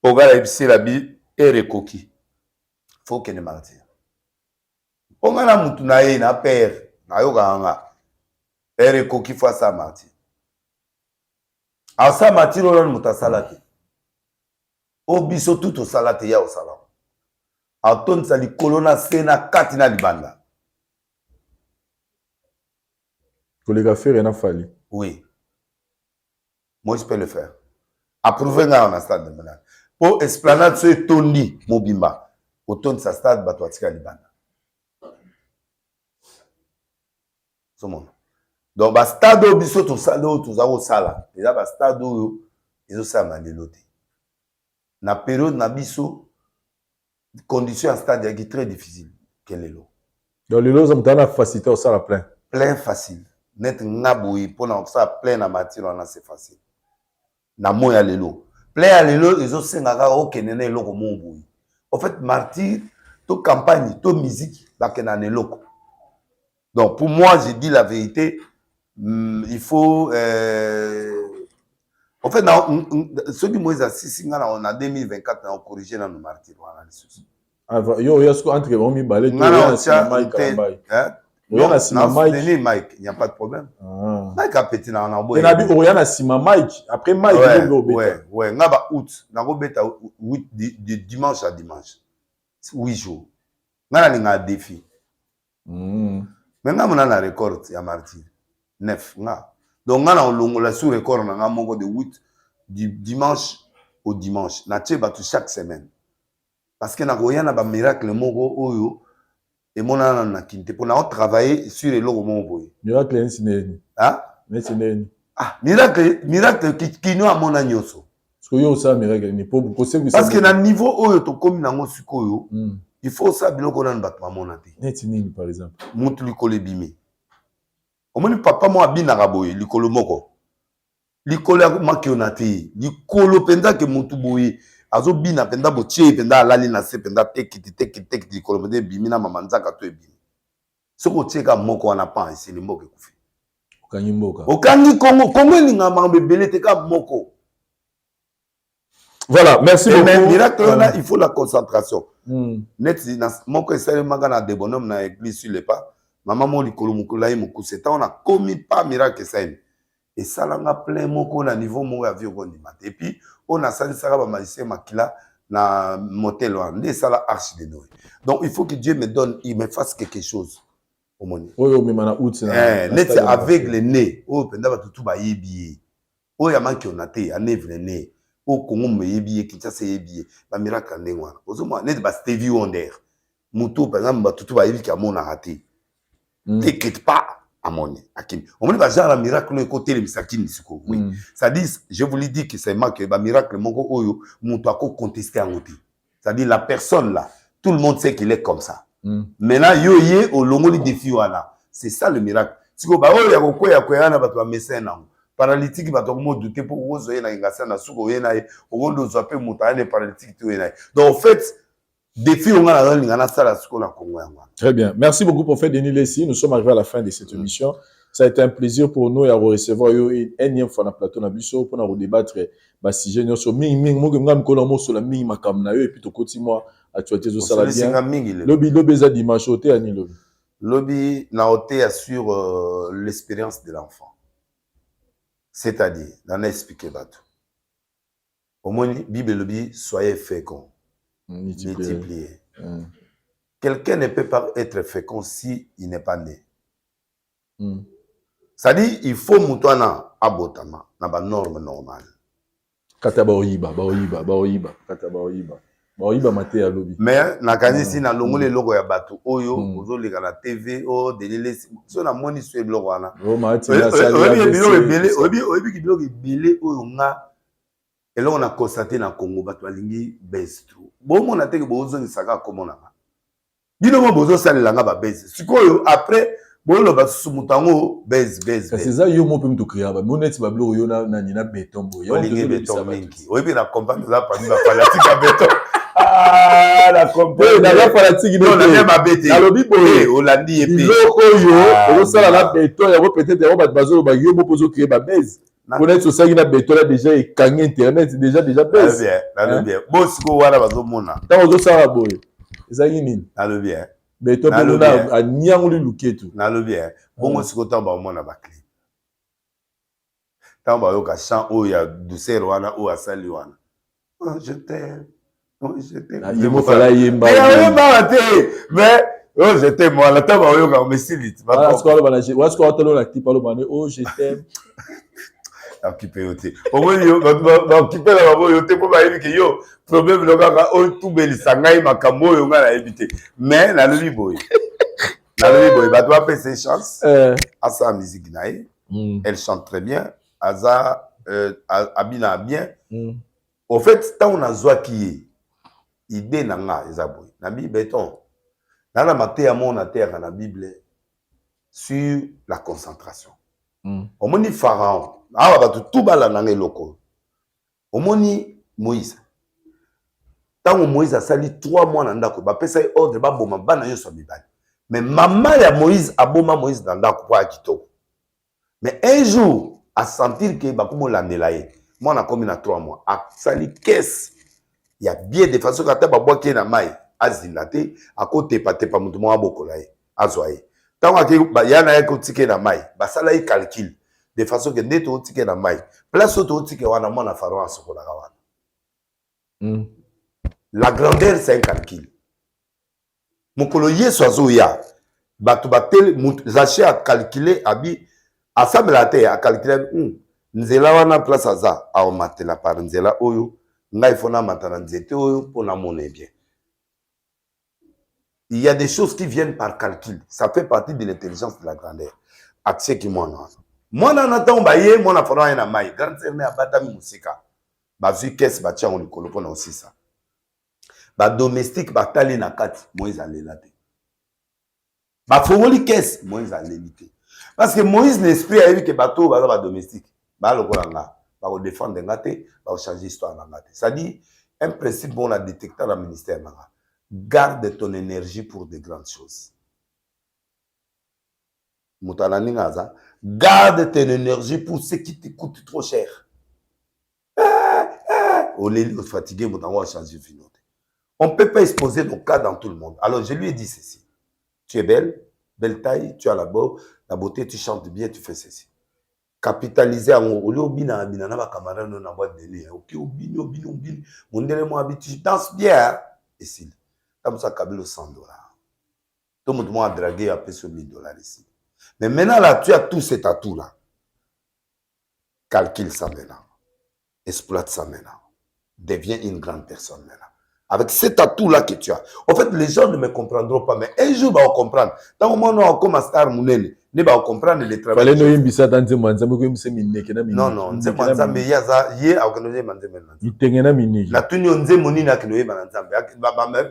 mpo ngai nayebisela bi heure ekoki, faut okende Martyr, mpo ngai na mutu na ye na père nayokaka nga, heure ekoki, faut asala Martyr. Asala Martyr oyo nani moto asala te, oyo biso tu tosala te, ya osala atondisa likolo na se na kati na libanda. Koleka Ferre na Fally? Oui, Moïse peut le faire. Approuve ngai na stade de Monane, mpo Esplanade so etondi mobimba, otondisa stade, bato batika libanda, ozomona? Donc bastade oyo biso tosala, oyo toza kosala, eza bastade oyo ezosalama lelo te. Na période na biso, condition ya stade eyaki très difficile ke lelo. Donc lelo oza moto ana facilité osala plein? Plein facile, net nga boye mpona kosala plein na Martyr wana, c'est facile na moi ya lelo. Plein ya lelo ezosenga kaka okende na eloko moko boye. En fait, martyr to campagne to musique bakenda na eloko. Donc pour moi, je dis la vérité, il faut en fait na soki Moïse asisi nga na 2024 na corriger nanu martyr wana lisusu. Ah, yo oya siko entre bango mibale to oya na nsima Mike Kalambayi? Oya na nsima Mike? Denis Mike, il n'y a pas de problème. Ah. Mike apeti na na boye. Nabi oya na nsima Mike, après Mike ouais, ouais, ouais, nga ba août, nakobeta 8 de dimanche à dimanche. 8 jours. Nga nalinga défi. Mais nga mona na record ya martyr 9 nga. Donc nga na olongola sous record na nga moko de 8 du dimanche au dimanche. Na tie bato chaque semaine. Parce que nakoya na ba miracle moko oyo emonana nanu na kini te mpo nao travailler sur eloko moko boye. Miracle neti ndeni? Ah? Neti ndeni? Ah, miracle, miracle kino amona nyonso. Sikoyo yo osala miracle nini po kosekwisa? Parce que na niveau oyo tokomi nango sikoyo, il faut osala biloko nanu bato bamona te. Neti nini par exemple? Mutu likolo ebimi. Omoni papa moko abinaka boye likolo moko. Likolo ya makiona te, likolo mpenza ke mutu boye azobina mpenza botie ye mpenza alali na se mpenza tekiti tekiti tekiti likolo mpenza ebimi na mama nzaka to ebimi. Soki otie kaka moko wana pan esili, mboka ekufi. Okangi mboka. Okangi Congo. Congo elingaka makambo ebele te, kaka moko. Voilà, merci Et mais beaucoup. miracle wana, il faut la concentration. Neti na moko esalemaka na Debonhomme na église sur le pas, mama mo likolo mokolo ye mokuse ntango nakomi pa miracle esalemi. Esalanga plein moko na niveau moko ya vie okondima te. Et puis oyo nasalisaka ba magicien makila na motel wana nde esala arche de Noé. Donc il faut que Dieu me donne, il me fasse quelque chose. Omoni. Oyo omema na août na Eh, neti aveugle né oyo mpenza bato tu bayebi ye. Oyo amankiona te, aveugle né. Oyo Congo mo eyebi ye, Kinshasa eyebi ye. Ba miracle ya ndenge wana. Ozomona neti ba Stevie Wonder. Moto par exemple bato tu bayebi ki amonaka te. T'inquiète pas, amoni akimi. Omoni ba genre ya miracle oyo ekotelemisa kini sikoyo. Oui. C'est-à-dire, je voulais dire que c'est que ba miracle moko oyo moto ako contester yango te. C'est-à-dire la personne là, tout le monde sait qu'il est comme ça. Maintenant yo ye olongoli défi wana. C'est ça le miracle. Sikoyo ba oyo ya kokwea kwea na bato ba médecin nango. Paralytique bato ko douter po ozo ye na ingasa na suko ye na ye, okondo zwa pe moto ane paralytique to ye na ye. Donc en fait défi on a linga na sala sikoyo na Congo yango wana. Très bien. Merci beaucoup, prophète Denis Lessie. Nous sommes arrivés à la fin de cette émission. Ça a été un plaisir pour nous de recevoir yo une énième fois dans le plateau na biso pour nous débattre ba sujet nyonso mingi mingi moke nga mikolo mosola mingi makambo na yo et puis tokoti mwa actualité ezosala bien. Osolisaka mingi lelo. Lobi lobi eza dimanche oteya nini lobi? Lobi na oteya sur l'expérience de l'enfant. C'est-à-dire, nana expliquer bato. Omoni Bible elobi soyez fécond, Multiplier. Multiplier. Quelqu'un ne peut pas être fécond si il n'est pas né. C'est-à-dire, il faut moto wana abotama na ba norme normale. Kata baoyiba, baoyiba, baoyiba, kata baoyiba. Baoyiba mateya lobi. Mais nakanisi na longoli eloko ya bato oyo ozoleka na TV oyo Denis Lessie. So namoni so eloko wana. Oh, Maati, nasali Oyebi ABC, biloko ebele, tout ça. oyebi biloko ebele oyo nga eloko na constate na Congo bato balingi buzz trop. Bomona te ke bozongisaka komona nga. Bino mo bozosalela nga ba buzz. Sikoyo après boloba susu moto yango buzz, buzz, Kasi buzz. eza yo mo mpe moto créa ba neti ba biloko yo na nani na béton boye. Yango Olingi tozo béton lobisa bato. mingi. Oyebi na comprendre eza parmi ba fanatique ya béton. Ah, la comprendre. Eh, naza fanatique Non, te. na bien mabe te. Nalobi boye. Eh, olandi ye pe. Biloko oyo Ah, ozosala na non. béton yango peut-être yango bato bazoloba yo moko ozo créer ba buzz. Na- Mpona eti osalaki na béton là déjà ekangi internet déjà buzz. Nalobi bien, nalobi bien. Bo sikoyo wana bazomona. Ntango ozosala boye ezalaki nini? Nalobi bien. Béton mpe Nalobi kuna bien. aniangoli luketu. Nalobi bien. Bongo sikoyo ntango baomona ba clip. Ntango bayoka chant oyo ya douceur wana oyo asali wana. Oh, je t'aime. Oh, je t'aime. Ah, ye moko ala yemba. Mais ayembaka te. Mais oh, je t'aime wana ntango bayoka mesili. Wana sikoyo aloba na je- wana sikoyo atala na clip aloba ne oh je t'aime. Okipe yo te. Omoni yo bato baokipe na bango yo te mpo bayebi ke yo problème no kaka oyo tubelisa ngai makambo oyo ngai nayebi te. Mais nalobi boye. Nalobi boye bato bapesa ye chance asala musique na ye. Elle chante très bien. Aza abina bien. Au fait ntango nazwaki ye idée na nga eza boye. Na bi béton. Na na mateya moko nateyaka na Bible sur la concentration. Omoni Pharaon, awa bato tu balanda nga eloko. Omoni Moïse, ntango Moïse asali 3 mois na ndako, bapesa ye ordre baboma bana nyonso ya mibali. Mais mama ya Moïse aboma Moïse na ndako mpo ya kitoko. Mais un jour asentir ke bakomi olandela ye, mwana akomi na 3 mois, asali caisse ya bien de façon ata babwaki ye na mai azinda te, akotepatepa, moto moko abokola ye, azwa ye. Ntango ake ya na ye kotika ye na mai, basala ye calcul de façon ke nde tootika ye na mai, place oyo tootika wana, mwana Pharaon asokolaka wana. La grandeur, c'est un calcul. Mokolo Yesu azoya, bato batele, Zache acalcule, abi asambelaka te, acalcule abi nzela wana, place aza aomatela par nzela oyo, ngai fo namata na nzete oyo mpo namona bien. Il y a des choses qui viennent par calcul, ça fait partie de l'intelligence de la grandeur. Atieki mwana wana, mwana wana, ntango baye, mwana Pharaon aye na mai, grande sœur ne abatami mosika, bazwi caisse, batia yango likolo mpona kosisa. Badomestique batali na kati, Moïse alela te. Bafongoli caisse, Moïse aleli te, parce que Moïse na esprit ayebi ke bato oyo baza badomestique, baa lokola nga, bakodefendre nga te, bakochange histoire na nga te. C'est-à-dire un principe moko na détecta na ministère na nga: garde ton énergie pour de grandes choses. Moto alandi nga aza, garde ton énergie pour ce qui te coûte trop cher. Oleli, ofatigué, moto yango achange vino te. On peut pas exposer nos cas dans tout le monde. Alors je lui ai dit ceci: tu es belle, belle taille, tu as la beauté, tu chantes bien, tu fais ceci, capitaliser yango. Olie obina bina na bacamarade no na boîte de nuit, oki obini, obini, obini, mondele mo abi: "Tu danses bien." Esili, tamoso akabeli 100 $, to moto moko adrague, apesi yo 1000 $, esili. Mais maintenant là, tu as tout cet atout là, calcule ça maintenant, exploite ça maintenant, deviens une grande personne maintenant avec cet atout là que tu as. En fait, les gens ne me comprendront pas, mais un jour va comprendre. Ntango mwana akoma star monene nde bakocomprendre le travail. Fallait noyembisa ata nzembo ya Nzambe, koyembisa mineke na. Non, non, nzembo ya Nzambe, ye aza, ye akokende oyemba nzembo na Nzambe? Mitenge na mineke. Natuni yo, nzembo nini akende oyemba na Nzambe?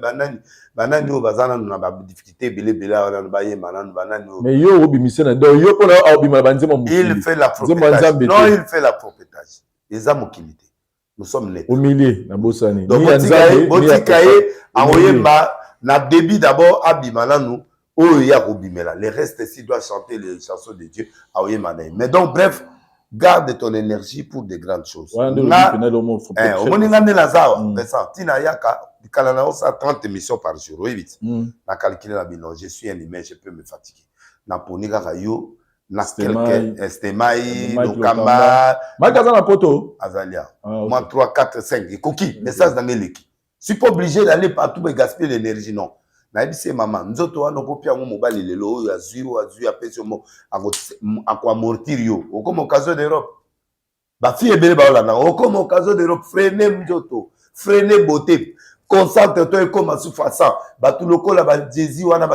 Banani, banani oyo baza nanu na badifficulté ebele ebele awa, nanu bayemba nanu, banani oyo? Mais yo obimisa na, donc yo mpona obima na banzembo. Il fait la nzambe. Non, il fait la propétage, eza mokili te, nous sommes nets. Au milieu, nabosani. Donc botika ye akoyemba na début. D'abord abima nanu oyo ye akobimela, le reste, s'il doit chanter les chansons de Dieu, akoyemba na ye. Mais donc bref, garde ton énergie pour de grandes choses. Omoni nga nde naza awa, Vincent, ntina yaka kala na osala 30 émissions par jour, oyebi ti na calcule na bino, je suis un humain, je peux me fatiguer. Naponi kaka yo na quelque Stemai Lokamba. Mike aza na poto. Azali awa. Moi 3 4 5 ekoki, message nanga eleki. Suis pas obligé d'aller partout pour gaspiller l'énergie, non. Nayebisi ye: mama, nzoto wana okopia yango mobali lelo oyo azwi, oyo azwi, apesi yo, akoamortir yo, okoma occasion d'Europe. Bafille ebele baolanda, okoma occasion d'Europe. Freine nzoto, freine beauté, concentre toi, ekoma sufasan. Bato lokola bajésus wana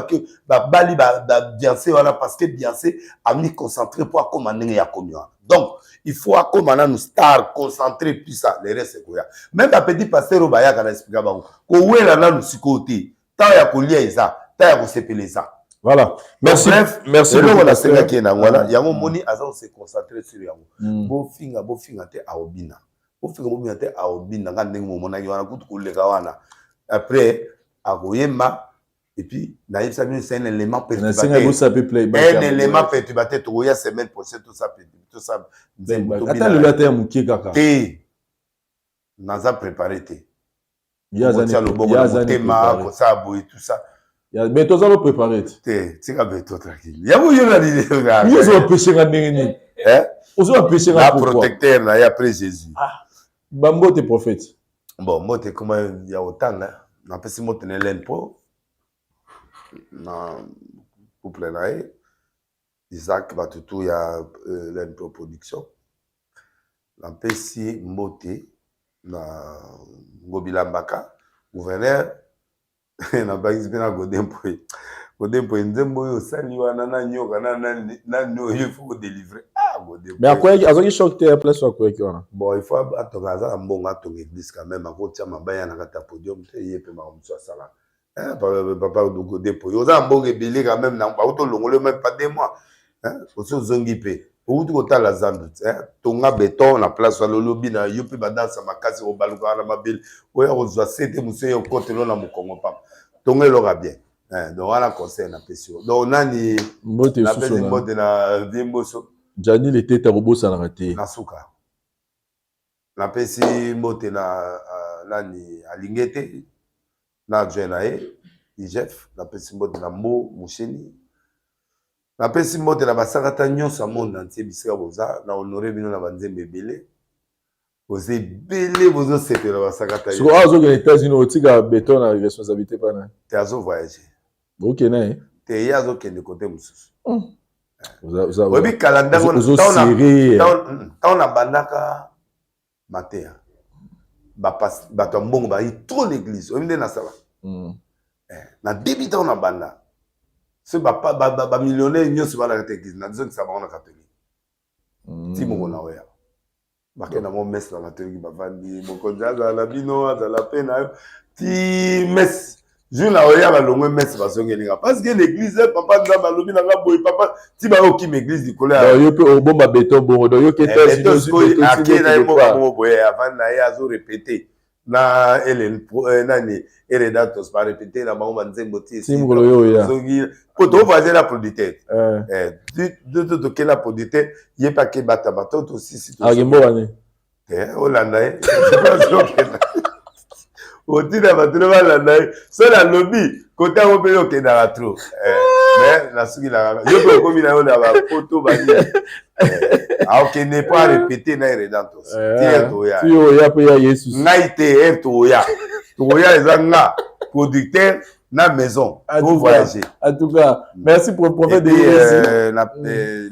babali baBeyoncé wana, parce que Beyoncé ami concentré mpo akoma ndenge ya komi wana. Donc il faut akoma nanu star, concentré, puis ça, le reste ekoya. Même bapetit pasteur oyo bayaka na explika bango kowela nanu sikoyo te, ntango ya kolia eza, ntango ya kosepela eza. Voilà. Merci. Bref, merci. Eloko nasengaki ye nango wana, yango omoni aza kose concentre sur yango. Bofinga, bofinga te, aobina. Bofinga, bobina te, aobina. Nga ndenge momonaki wana, kutu koleka wana, après akoyemba. Et puis nayebisa bino, c'est un élément perturbateur, un élément perturbateur. Tokoya semaine prochaine, tosa. Ata lelo, ata ya moke kaka. Te, naza préparé te. Kotia loboko na motema, kosala boye, tout ça. Mais toza lo préparé te. Te, tika beto tranquille, yango yo na nini? Yo ozo nga ndenge nini? Ozo empêche nga? Na protecteur na ye après Jésus. Bambote, prophète. Bon, mbote koma ya kotanga, napesi mbote na Hélène mpo na couple na ye Isaac, bato tu ya Hélène Pro Production. Napesi mbote na Ngobila Mbaka, gouverneur. Nabangisi mpe na Godé Mpoyi. Godé Mpoyi, nzembo oyo osali wana na nyoka na nani oyo, il faut kodélivre. Ah, Godé. Mais akweyaki, azwaki choc te ya place oyo akweyaki wana? Bon, il faut atonga, aza na mbongo, atonga église quand même. Akotia mabaya na kati ya podium te, ye mpe makambo mosusu asalaka. Papa Godé Mpoyi, oza na mbongo ebele quand même, bauti olongoli même pas 2 mois, osi ozongi mpe. Outi kotala zandu eh? Tonga beton na place wana, olobi na yo mpe badansa makasi, obalukaka na mabele, oya kozwa sete mosu ye okotelo na mokongo pamba. Tonga eloko ya bien eh, donc wana conseil napesi yo. Donc nani mbote? Napesi mbote na vie Mboso. Jani Leteta, kobosanaka te. Na suka napesi mbote na nani alingi te na adjoint na ye IGF. Napesi mbote na Mbo Musheni. Napesi mbote na basakata nyonso ya monde entier, bisika boza. Na honore bino na banzembo ebele, boza ebele, bozosepela basakata. Siko awa azokende États-Unis, otika beton na responsabilité pana? Te, azovoyage. Okende ye? Te, ye azokende kote mosusu. Oyebi kala ndango ntango nabandaka mateya, bato ya mbongo bayi trop l'église. Oyebi nde nasala na début, ntango na banda, soki bamillionnaire nyonso balaka te église, nazongisa bango na catholique ti moko na oya bakende yango messe na catholique, bavandi, mokonzi azala na bino, azala mpe na yo ti messe. Jour na oya, balongwe messe, bazongelinga parce que l'église, papa, Nzambe alobi na nga boye, papa, ti bayokima église likolo. Ya yo mpe obomba beton bongo, donc yo ke ake na ye moko moko boye, avandi na ye, azorépéter na Helen nani Eredatos, barépéter na bango banzembo ti mokolo yo oya. Soki po tovoyage na producteur, toke na producteur, ye mpe ake bata bato tosisi. Akemboka ne? Olanda ye, otina bato nde balanda ye. So nalobi kote yango mpe okendaka trop, mais nasuki na yo mpe okomi na yo na bapoto bani. Aokende mpo arépéter na Eredantos ti ere toya. Ti oya mpe ya Yesu. Ngai te, ere toya, tokoya eza nga producteur na maison pour voyager. En tout cas, merci pour prophète de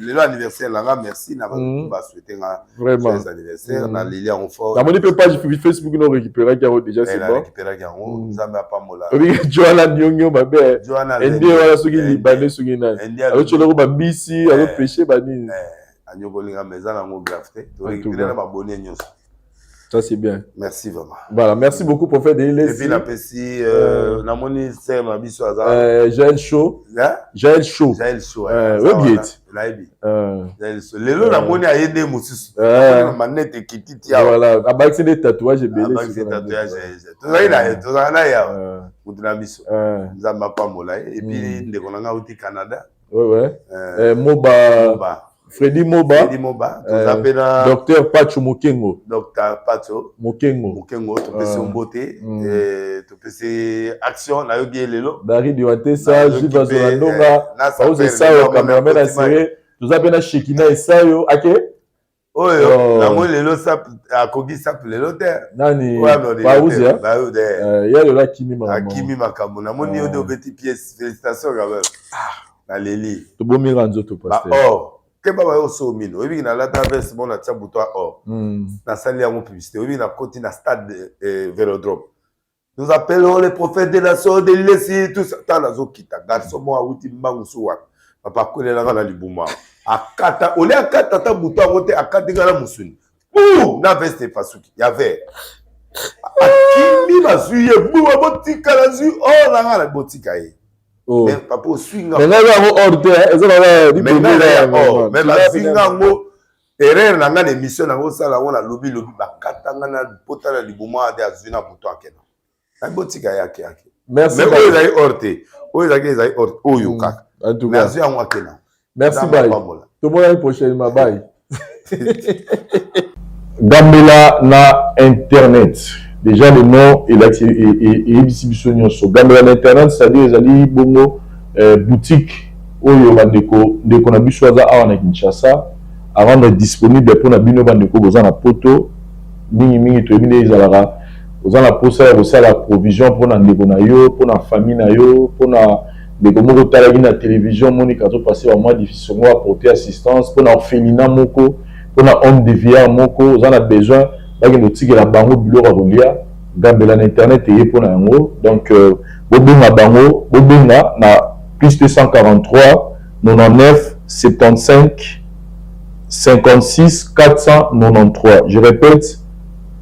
Lelo anniversaire na nga, merci na bato basouhaite nga vraiment anniversaire. Na leli yango fort. Namoni mpe page Facebook no récupéraki yango déjà, c'est bon. Récupéraki yango, Nzambe apambola. Obiki Joana Niongo mabe ende wana, soki Libanais, soki nani, azotyeloko bambisi, azopêche banini. Anyokolinga, mais eza nango grave te, torécupéré na babone nyonso. Ça, c'est bien. Merci vraiment. Voilà, merci beaucoup, prophète Denis. Et puis, napesi, namoni sœur na biso aza. Jaël Show. Hein? Jaël Show. Jaël Show. Oui, bien. Nayebi. Jaël Show. Lelo namoni aye nde mosusu. Namoni manete ekiti ti awa. Voilà, abakisi nde tatouage ebele. Abakisi tatouage. Tozali na ye, tozala na ye awa. Mutu na biso. Nzambe apambola ye. Et puis ndeko na nga auti Canada. Ouais. Moba. Moba. Freddy Moba. Freddy Moba. Toza mpe na Docteur Pacho Mokengo. Docteur Pacho Mokengo. Mokengo, topesi mbote. Topesi action, nayoki ye lelo. Dari Diwantesa, Jules Bazola Ndonga, Pauze Esayo, cameraman assuré. Toza mpe na Shekina Esayo ake. Oyo namoni lelo sap, akoki sap lelo te. Nani? Pauze ya lelo akimi makambo. Akimi makambo. Namoni yo nde obeti pièce, félicitation quand même. Naleli. Tobomika nzoto, pasteur. Or keba bayo oso mino. Oyebiki nalata veste mo, natia bouton ya or, nasali yango publicité. Oyebiki nakoti na stade Vélodrome, nous appelons les prophètes de nation de Lessi, tout ça. Tala, azokita, garçon moko awuti mbangu so wapi, papa, akwelelanga na libuma, akata ole, akata ata buto yango te, akati nga na mosuni bu na veste epasuki ya vert. Akimi, bazwi ye buwa, botika, nazwi or na nga, botika ye. Mais papa, oswi nga. Mais nga yango or te, eza na ya or, mais bazwi nga yango erreur na nga na émission nango osala yango, nalobi lobi, bakata nga na pota na libuma ade, azwi na buto, akenda, botika ye ake ake. Merci. Mais oyo ezali or te, oyo ezalaki, ezali or oyo kaka, mais azwi yango, akenda. Merci, bye, tomonani prochainement, bye. Gambela na internet, déjà le nom eyebisi biso nyonso. Gambela na internet, c'est-à-dire ezali bongo boutique oyo bandeko, ndeko na biso aza awa na Kinshasa, arendre disponible mpona bino bandeko boza na poto mingimingi. Toyebi nde ezalaka, oza na posa ya kosala provision mpona ndeko na yo, mpona famille na yo, mpona ndeko moko otalaki na télévision, omonika azopase bamwa difficile ngo, apporter assistance mpona orphelinat moko, mpona home de vieillard moko, oza na besoin bakende kotikela bango biloko ya kolia, Gambela na internet eye mpona yango. Donc bobenga bango, bobenga na +243 99 75 56 493. Je répète,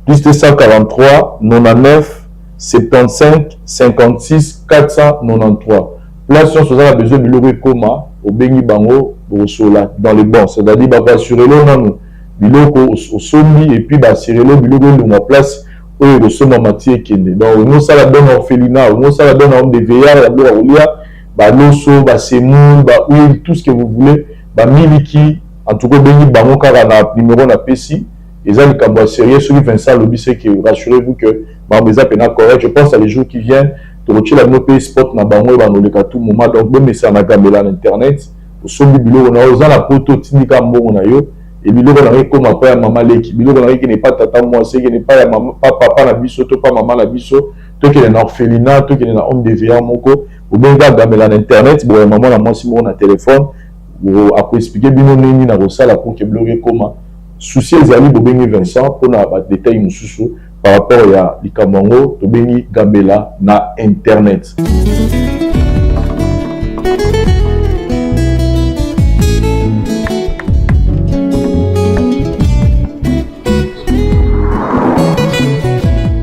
+243 99 75 56 493. Place nyonso oza na besoin biloko ekoma, obengi bango. Bokosola dans le bon, c'est-à-dire bakoassurelo nanu biloko osombi et puis baassurelo biloko elongwa place oyo ekosombama ti ekende. Donc olingi osala don na orphelinat, olingi osala don na home de vieillard ya biloko ya kolia, baloso, basemoule, bahuile, tout ce que vous voulez, bamiliki. En tout cas, obengi bango kaka na numéro napesi. Eza likambo ya sérieux. Soki Vincent alobi, c'est que rassurez-vous que makambo eza mpenza correct. Je pense à les jours qui viennent, tokotiela bino mpe spot na bango oyo banoleka tout moment. Donc bomesana na Gambela na internet, osombi biloko na yo, oza na poto, otindika mbongo na yo e biloko na yo ekóma pa ya mama leki, biloko na yo ekende pa tata mwasi, ekende pa ya mama, pa papa na biso to pa mama na biso, tokende na orphelinat, tokende na home de vieillard moko. Obengi kaka Gambela na internet, boyamba mwana mwasi moko na telefone, akoexpliquer bino ndenge na kosala pour que biloko ekóma. Souci ezali, bobengi Vincent mpona badétail mosusu par rapport ya likambo yango tobengi Gambela na internet.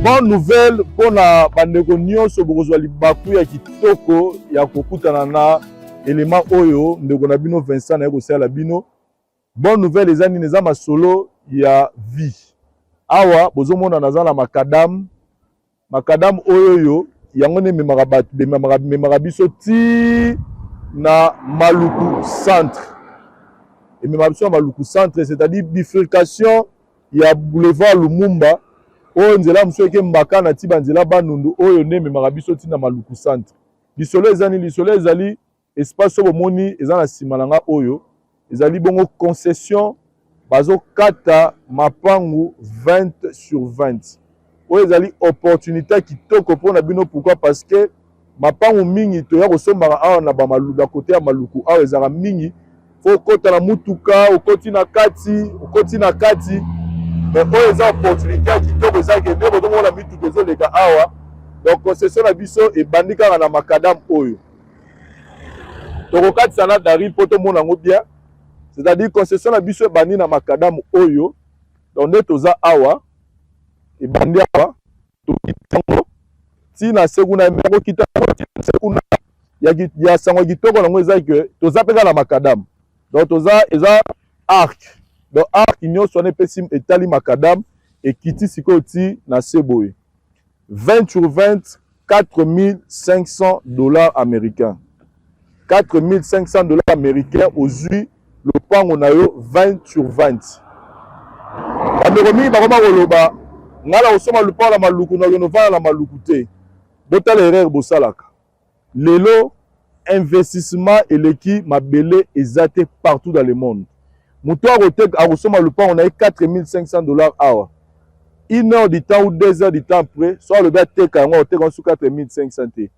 Bonne nouvelle mpona bandeko nyonso, bokozwa libaku ya kitoko ya kokutana na elema oyo ndeko na bino Vincent naye kosalela bino. Bonne nouvelle eza nini? Eza masolo ya vie. Awa bozomona naza na macadam. Macadam oyo yango nde ememaka bato, memaka biso ti na Maluku centre, ememaka biso na Maluku centre, c'est-à-dire bifurcation ya boulevard Lumumba oyo, nzela mosusu eke Mbaka na ti banzela Bandundu. Oyo nde ememaka biso ti na Maluku centre. Lisolo eza nini? Lisolo ezali espace oyo bomoni eza na nsima na nga oyo ezali bongo concession. Bazokata mapangu 20 sur 20. Oyo ezali opportunité kitoko mpona bino. Pourquoi? Parce que mapangu mingi toya kosombaka awa na bamaluku, côté ya Maluku awa, ezalaka mingi faut okota na mutuka, okoti na kati, okoti na kati. Mais oyo eza opportunité ya kitoko, eza ke nde bozomona mituka ezoleka awa. Donc concession na biso ebandi kaka na macadam oyo tokokatisa na Daril mpo tomona yango bien. C'est-à-dire concession na biso ebandi na macadam oyo. Donc nde toza awa, ebandi awa, tokita yango ntina se kuna, me kokita yango ntina se kuna ya sango kitoko nango eza ke toza mpe kaka na macadam. Donc toza, eza arc. Donc arc nyonso wana epesi etali macadam, ekiti sikoyo ti na se boye. 20 sur 20, 4500 $ américains, 4500 $ américains, ozwi lopango na yo 20 sur 20. Bandeko mingi bakoma koloba: "Ngai na kosomba lopango na Maluku, nakende ovanda na Maluku te." Botala erreur bosalaka. Lelo investissement eleki mabele eza te partout dans le monde. Moto akoteka, akosomba lopango na ye 4500 $ awa, une heure du temps ou 2 heures du temps après, so alobi ateka yango, akoteka yango su 4500 te.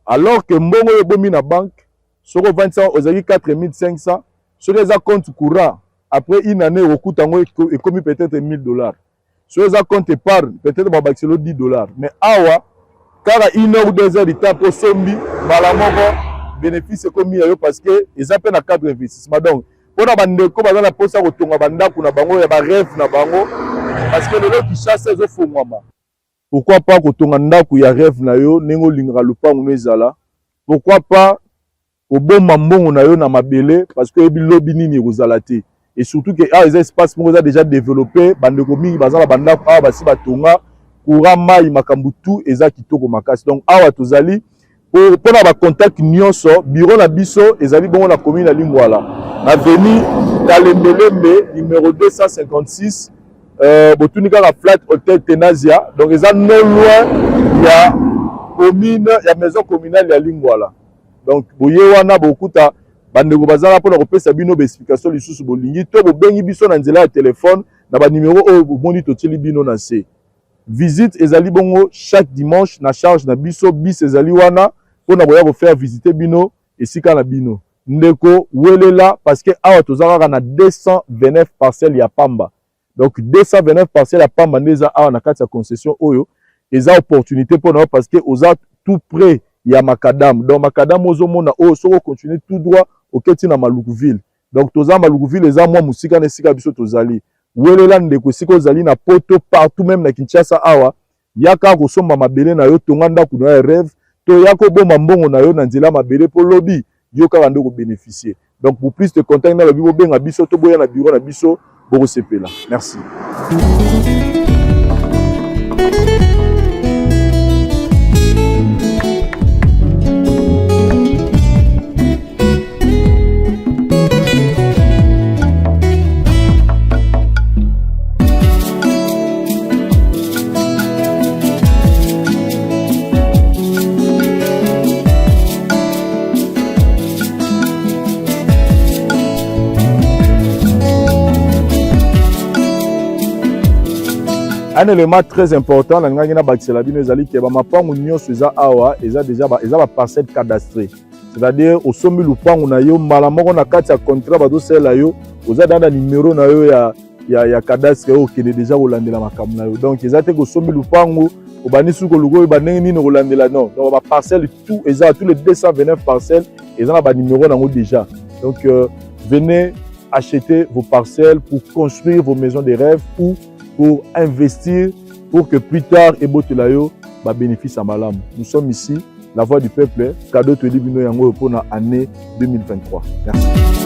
Alors que mbongo oyo ebomi na banque, soki ovandisa ozalaki 4500, soki eza compte courant, après une année okokuta yango ekomi peut-être 1000 $. Soki eza compte épargne, peut-être babakiselo 10 $. Mais awa kaka une heure ou 2 heures du temps mpo osombi, mbala moko bénéfice ekomi ya yo, parce que eza mpe na cadre investissement. Donc mpona bandeko baza na mposa kotonga bandako na bango ya barêve na bango, parce que lelo Kinshasa ezofungwama, pourquoi pas kotonga ndako ya rêve na yo ndenge olingaka lopango no ezala? Pourquoi pas kobomba mbongo na yo na mabele? Parce que oyebi lobi nini ekozala te. Et surtout ke awa eza espace moko eza déjà développé. Bandeko mingi baza na bandako awa, basi batonga, courant, mai, makambo tout eza kitoko makasi. Donc awa tozali mpona bacontact nyonso. Bureau na biso ezali bongo na commune ya Lingwala, na avenue Kalembelembe numéro 256. Botuni kaka flat Hotel Tenasia. Donc eza non loin ya commune, ya maison communale ya Lingwala. Donc boye wana, bokuta bandeko bazala mpona kopesa bino baexplication lisusu bolingi, to bobengi biso na nzela ya telefone na banimero oyo bomoni totieli bino na se. Visite ezali bongo chaque dimanche na charge na biso. Bus ezali wana mpona koya kofaire visite bino esika na bino. Ndeko, welela, parce que awa toza kaka na 229 parcelle ya pamba. Donc 229 parcelle ya pamba nde eza awa na kati ya concession oyo. Eza opportunité mpona yo, parce que oza tout près ya macadam. Donc macadam ozomona oyo, soki ocontinue tout droit, oketi na Maluku ville. Donc toza Maluku ville, eza mwa mosika na esika biso tozali. Welela ndeko, esika ozali na poto, partout, même na Kinshasa awa, yaka kosomba mabele na yo, tonga ndako na yo ya rêve, to ya kobomba mbongo na yo na nzela mabele, mpo lobi yo kaka nde kobénéficie. Donc pour plus de contact nalobi bobenga biso to boya na bureau na biso, bokosepela. Merci. Un élément très important nalingaki nabakisela bino ezali ke bamapangu nyonso eza awa eza deja ba, eza baparcelle cadastrée, c'est-à-dire osombi lupangu na yo mbala moko na kati ya contrat bazosalela yo, oza da na numero na yo ya cadastre oyo okende deja kolandela makambo na yo. Donc eza te kosombi lupangu obandi suki koluka oyeba ndenge nini kolandela, non. Donc baparcelle tout eza, tous les 229 parcelles eza na banumero nango déjà. Donc venez acheter vos parcelles pour construire vos maisons de rêve ou pour investir pour que plus tard ebotela yo babénéfice ya malamu. Nous sommes ici, La Voix du Peuple, cadeau toyeli bino yango oyo mpona année 2023. Merci.